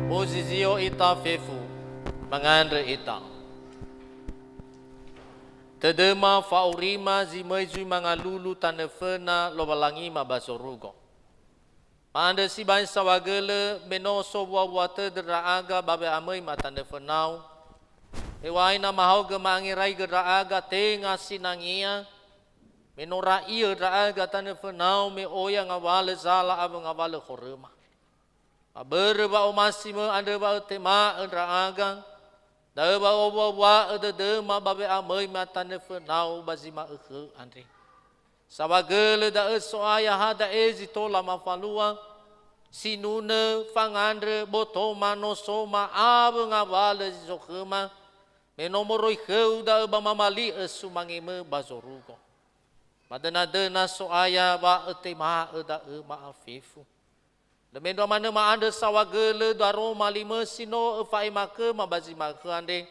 Muzizio ita fefu, mangandrö ita. Tödöma fa'aurima zi möi zui mangalulu tanö föna Lowalangima ba zorugo. Ma'andrö sibai saohagölö me no sowua-wua tödö ndra'aga ba we'amöi matanö fönau. Heŵa'ae na mahaogö ma'angeraigö ndra'aga tenga sinangea, me no ra'iö ndra'aga tanö fönau me oya ngawalö zala awö ngawalö horöma. Ba börö wa'omasimö andrö wa ötema'ö ndra'aga, da'ö wa owua-wua'ö dödöma ba we'amöi matanö fönau ba zi ma'ökhö andre. Saohagölö da'ö So'aya ha da'e zi tola mafalua, sinunö, fangandrö, botoma, nosoma, awö ngawalö zi so khöma, me no moroi khöu da'ö ba mamali'ö sumangemö ba zorugo. Madöna-döna So'aya wa ötema'ö da'ö ma'afefu. Lö mendrua manö ma'andrö saohagölö daroma limö si no öfa'ema khöma ba zi ma'ökhö andre.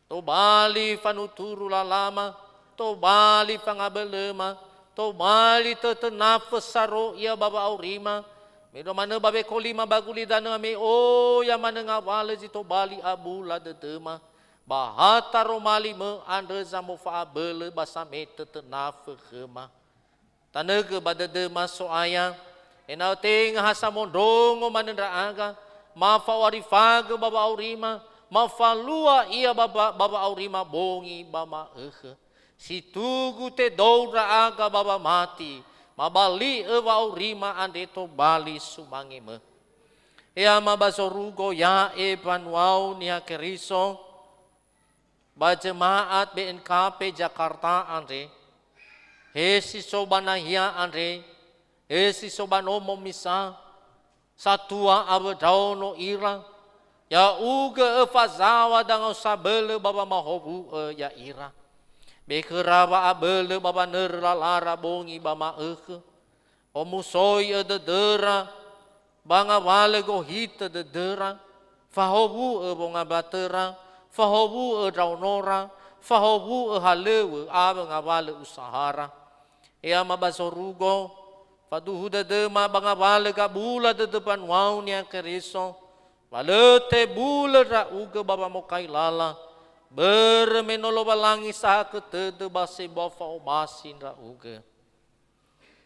Tobali fanuturu lalama, tobali fangabölöma, tobali tötönafö saro ia ba wa'aurima, mendrua manö ba wekolima ba gulidanöma me oya manö ngawalö zi tobali abula dödöma, ba ha taroma limö andrö zamofa'abölö ba sametötönafö khöma. Tanögö ba dödöma So'aya, ena'ö tenga ha samondrongo manö ndra'aga, ma fa'o'arifagö ba wa'aurima, ma falua ia ba, ba, ba wa'aurima bongi ba ma'ökhö. Si tugu tedou ndra'aga ba wamati, ma bali'ö wa'aurima andre tobali sumangemö. He Ama ba zorugo, ya'e mbanua-U Niha Keriso, ba jemaat B N K P Jakarta andre, he si so ba nahia andre, he si so ba nomo misa, satua awö ndraono ira, ya'ugö öfazaŵa dangau sabölö ba wamahowu'ö ya'ira. Be khöra wa'abölö ba wanörö lalara bongi ba ma'ökhö, omusoi'ö dödöra, ba ngawalö gohitö dödöra, Fahowu'ö wongambatöra, fahowu'ö ndraonora, fahowu'ö halöŵö awö ngawalö usahara. E Ama ba zorugo, faduhu dödöma ba ngawalö gabula dödö mbanua-U Niha Keriso, wa lö tebulö ndra'ugö ba wamokai lala, börö me no Lowalangi sahakhö tödö ba sebua fa'omasi ndra'ugö.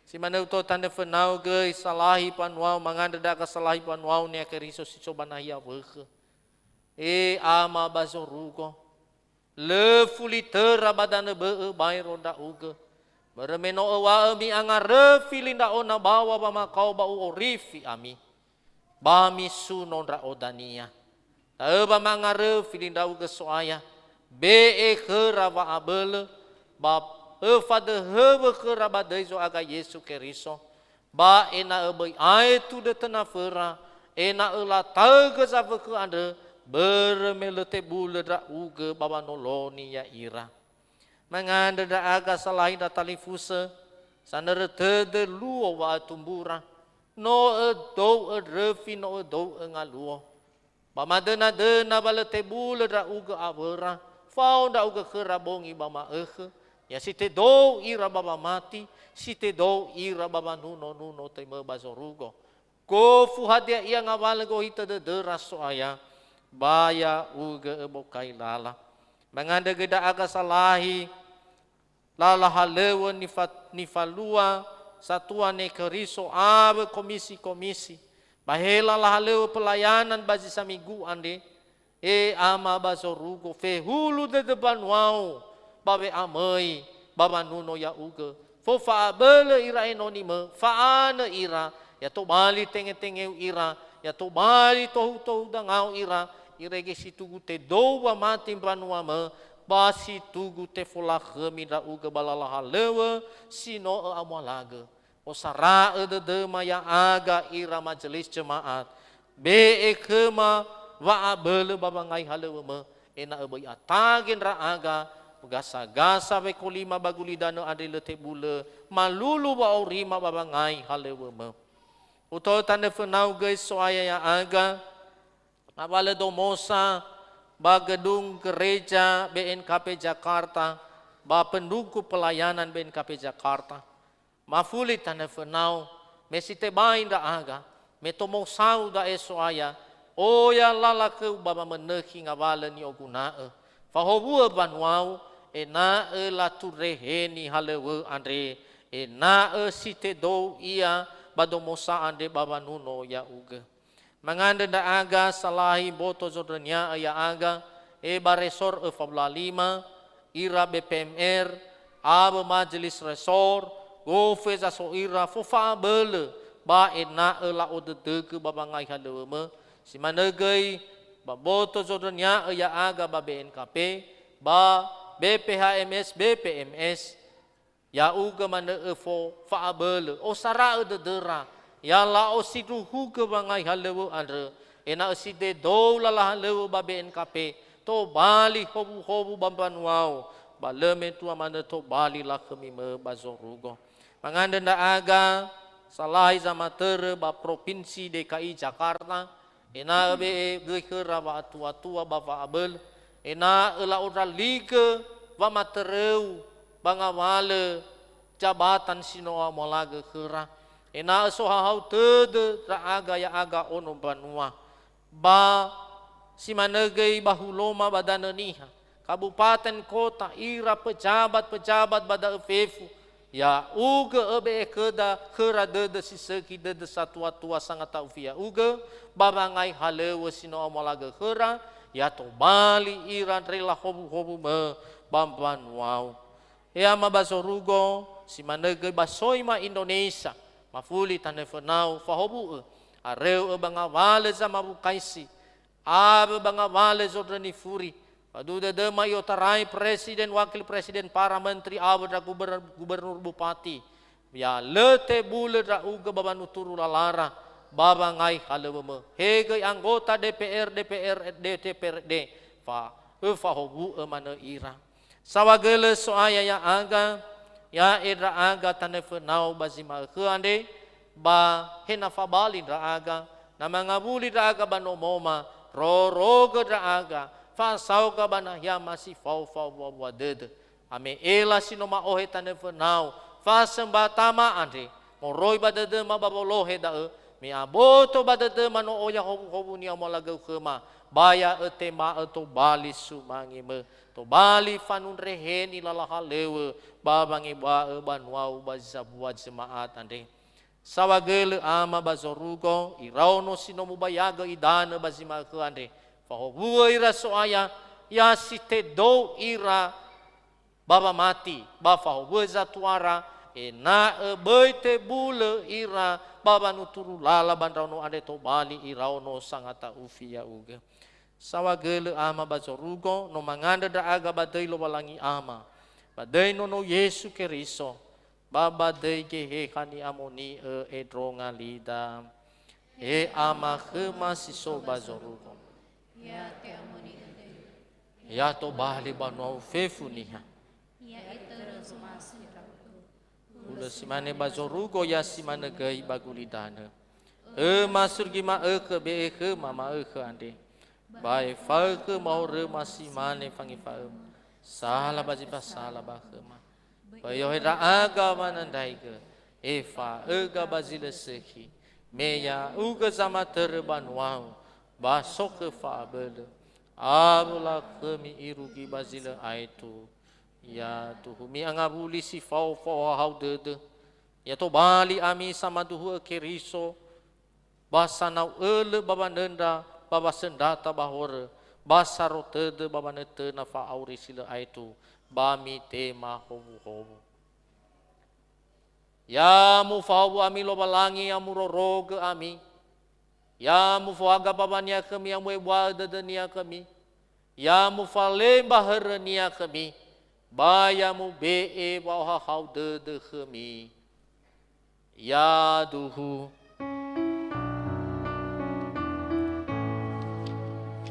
Si manö uto'ö tanö fönau göi salahi mbanua-U, mangandrö ndra'aga salahi mbanua-U Niha Keriso si so ba nahia wökhö. E Ama ba zorugo, lö fuli töra ba danö bö'ö baero ndra'ugö. Börö me no öŵa'ö mi'angaröfi li ndra'o nabaŵa wamakao ba u'orifi ami. Ba misuno ndra'o dania. Da'ö wa ma'angaröfi li ndra'ugö So'aya, be'e khöra wa'abölö, ba öfadöhöwö khöra ba döi Zo'aga Yesu Keriso, ba ena'ö böi aetu dötö naföra, ena'ö lataögö zawökhö andrö, börö me lö tebulö ndra'ugö ba wanoloni ya'ira. Mangandrö ndra'aga salahi ndra talifusö, sanörö tödö luo wa'atumbura, no ödou'ö ndröfi, no ödou'ö ngaluo. Ba madöna-döna wa lö tebulö ndra'ugö awöra, fao ndra'ugö khöra bongi ba ma'ökhö, ya si tedou ira ba wamati, si tedou ira ba wanuno-nuno töimö ba zorugo. Gofu hadia ia ngawalö gohitö dödöra So'aya, ba ya'ugö öbokai lala. Mangandrö göi ndra'aga salahi, lala halöŵö nifa-, nifalua Satua Niha Keriso awö komisi-komisi, ba he lala halöŵö pelayanan ba zi samigu andre, e Ama ba zorugo, fehulu dödö mbanua-U ba we'amöi ba wanuno ya'ugö. Fofa'abölö ira enoni-Mö, fa'anö ira, ya tobali tenge-tenge-U ira, ya tobali tohu-tohu dangau ira, irege si tugu tedou wamati mbanua-Mö, ba si tugu tefolakhömi ndra'ugö ba lala halöŵö si no Ö'amualagö. Osara'ö dödöma ya'aga ira majelis jemaat, be'e khöma wa'abölö ba wangai halöŵömö, ena'ö böi atage ndra'aga, gasa-gasa wekolima ba gulidanö andre lö tebulö, malulu wa'aurima ba wangai halöŵömö. Uto'ö tanö fönau göi So'aya ya'aga, ngawalö domosa ba gedung gereja B N K P Jakarta, ba pendukung pelayanan B N K P Jakarta. Mafuli tanö fönau, me si tebai ndra'aga, me tomosau da'e So'aya, oya lala khöu ba wamönökhi ngawalö ni'oguna'ö. Fahowu'ö mbanua-U, ena'ö latundreheni halöŵö andre, ena'ö si tedou ia ba domosa andre ba wanuno ya'ugö. Mangandrö ndra'aga salahi mboto zondrönia'ö ya'aga, e ba resor öfa wulu a lima, ira B P M R, awö majelis resor, gofu eza so ira fofa'abölö ba ena'ö la'odödögö ba wangai halöŵömö, si manö göi ba mboto zondrönia'ö ya'aga ba B N K P, ba B P H M S, B P M S, Ya'ugö manö öfo fa'abölö, osara'ö dödöra, ya la'osindruhugö wangai halöŵö andrö, ena'ö si dedou lala halöŵö ba B N K P, tobali howuhowu ba mbanua-U, ba lö metua manö tobali lakhömi mö ba zorugo. Mangandrö ndra'aga, salahi zamatörö ba Propinsi D K I Jakarta, ena'ö be'e göi khöra wa'atuatua ba wa'abölö, ena'ö la'ondraligö wamatörö-U ba ngawalö jabatan si no O'amualagö khöra, ena'ö sohahau tödö ndra'aga ya'aga ono mbanua. Ba si manö göi ba huloma ba Danö Niha, kabupaten, kota, ira pejabat-pejabat ba da'ö fefu, ya'ugö öbe'e khöda khöra dödö si sökhi, dödö satuatua sangata'ufi ya'ugö, ba wangai halöŵö si no O'amualagö khöra, ya tobali ira ndre lahowuhowu mö ba mbanua-U. He Ama ba zorugo, si manö göi ba Soima Indonesia, mafuli tanö fönau, fahowu'ö, aröu'ö ba ngawalö zamawukaisi, awö ba ngawalö zondrö nifuri, faduhu dödöma i'otarai presiden, wakil presiden, para menteri, awö ndra guber-, gubernur, bupati. Ya lö tebulö ndra'ugö ba wanuturu lalara, ba wangai halöŵömö. He göi anggota D P R, D P R D, D P R D, fa-, öfahowu'ö manö ira. Saohagölö So'aya ya'aga, ya'e ndra'aga tanö fönau ba zi ma'ökhö andre, ba he na fabali ndra'aga, na mangawuli ndra'aga ba nomoma, rorogö ndra'aga, fa'asaoga ba nahia ma si fao fa'owua-wua dödö. Ame'ela si no ma'ohe tanö fönau, fasömba tama andre, moroi ba dödöma ba wolohe da'ö, me aboto ba dödöma no oya howuhowunia molagöu khöma, ba ya ötema'ö tobali sumangimö, tobali fanundreheni lala halöŵö, ba wangeba'ö banuau ba zi sambua jema'at andre. Saohagölö ama ba zorugo, iraono si no mubayagö idanö ba zi ma'ökhö andre, fahowu'ö ira So'aya, ya si tedou ira ba wamati, ba fahowu'ö zatuara, ena'ö böi tebulö ira ba wanuturu lala ba ndraono andre tobali iraono sangata'ufi ya'ugö. Saohagölö ama ba zorugo, no mangandrö ndra'aga ba döi Lowalangi Ama, ba döi Nono Yesu Keriso, ba ba döi Geheha ni'amoni'ö endronga lida. He Ama khöma si so ba zorugo. Ya te'amoni'ö döi. Ya tobali banuau fefu niha. Ya itörö zomasi ndra'ugö. Hulö si mane ba zorugo, ya si manö göi ba gulidanö. Öma surgi ma'ökhö be'e khöma ma'ökhö andre. Ba efaökhö mahoröma si mane fangefa'öma. Sala ba zi fasala ba khöma. Böi ohe ndra'aga wanandraigö, efa'öga ba zi lö sökhi. Me ya'ugö zamatörö banuau, ba so khö fa'abölö. Awö lakhömi irugi ba zi lö aetu. Ya duhu mi'angawuli si fao fa'ohahau dödö. Ya tobali ami samaduhu'ö Keriso, ba sanau ölö ba wanöndra, ba wasöndrata ba horö, ba saro tödö ba wanötöna fa'auri si lö aetu, ba mitema howuhowu. Ya mufahowu ami Lowalangi, ya murorogö ami. Ya mufohaga mbaŵania khömi, ya mu'ebua'ö dödönia khömi. Ya mufalemba hörönia khömi, ba ya mube'e wa'ohahau dödö khömi. Yaduhu.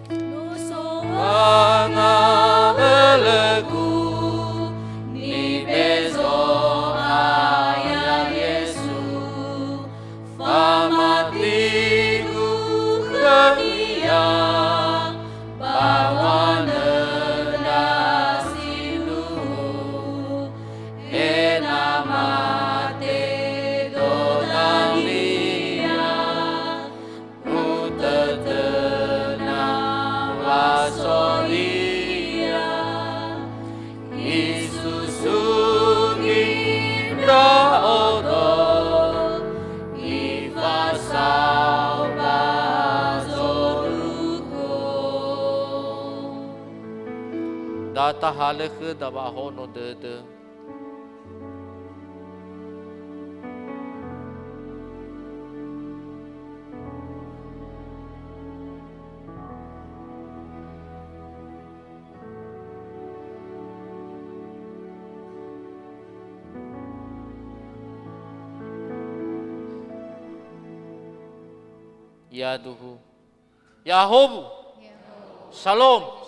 No so wangawölögu, nibe'e Zo'aya Yesu, famatigu khö-Nia, ba wanöndra sindruhu, ena'ö mate dödönia, utötöna wa so Ia, Isusugi ndra'odo, Ifasao ba zorugo. Da tahalö khöda wa'ahono dödö. Yaduhu. Ya'ahowu. Shalom.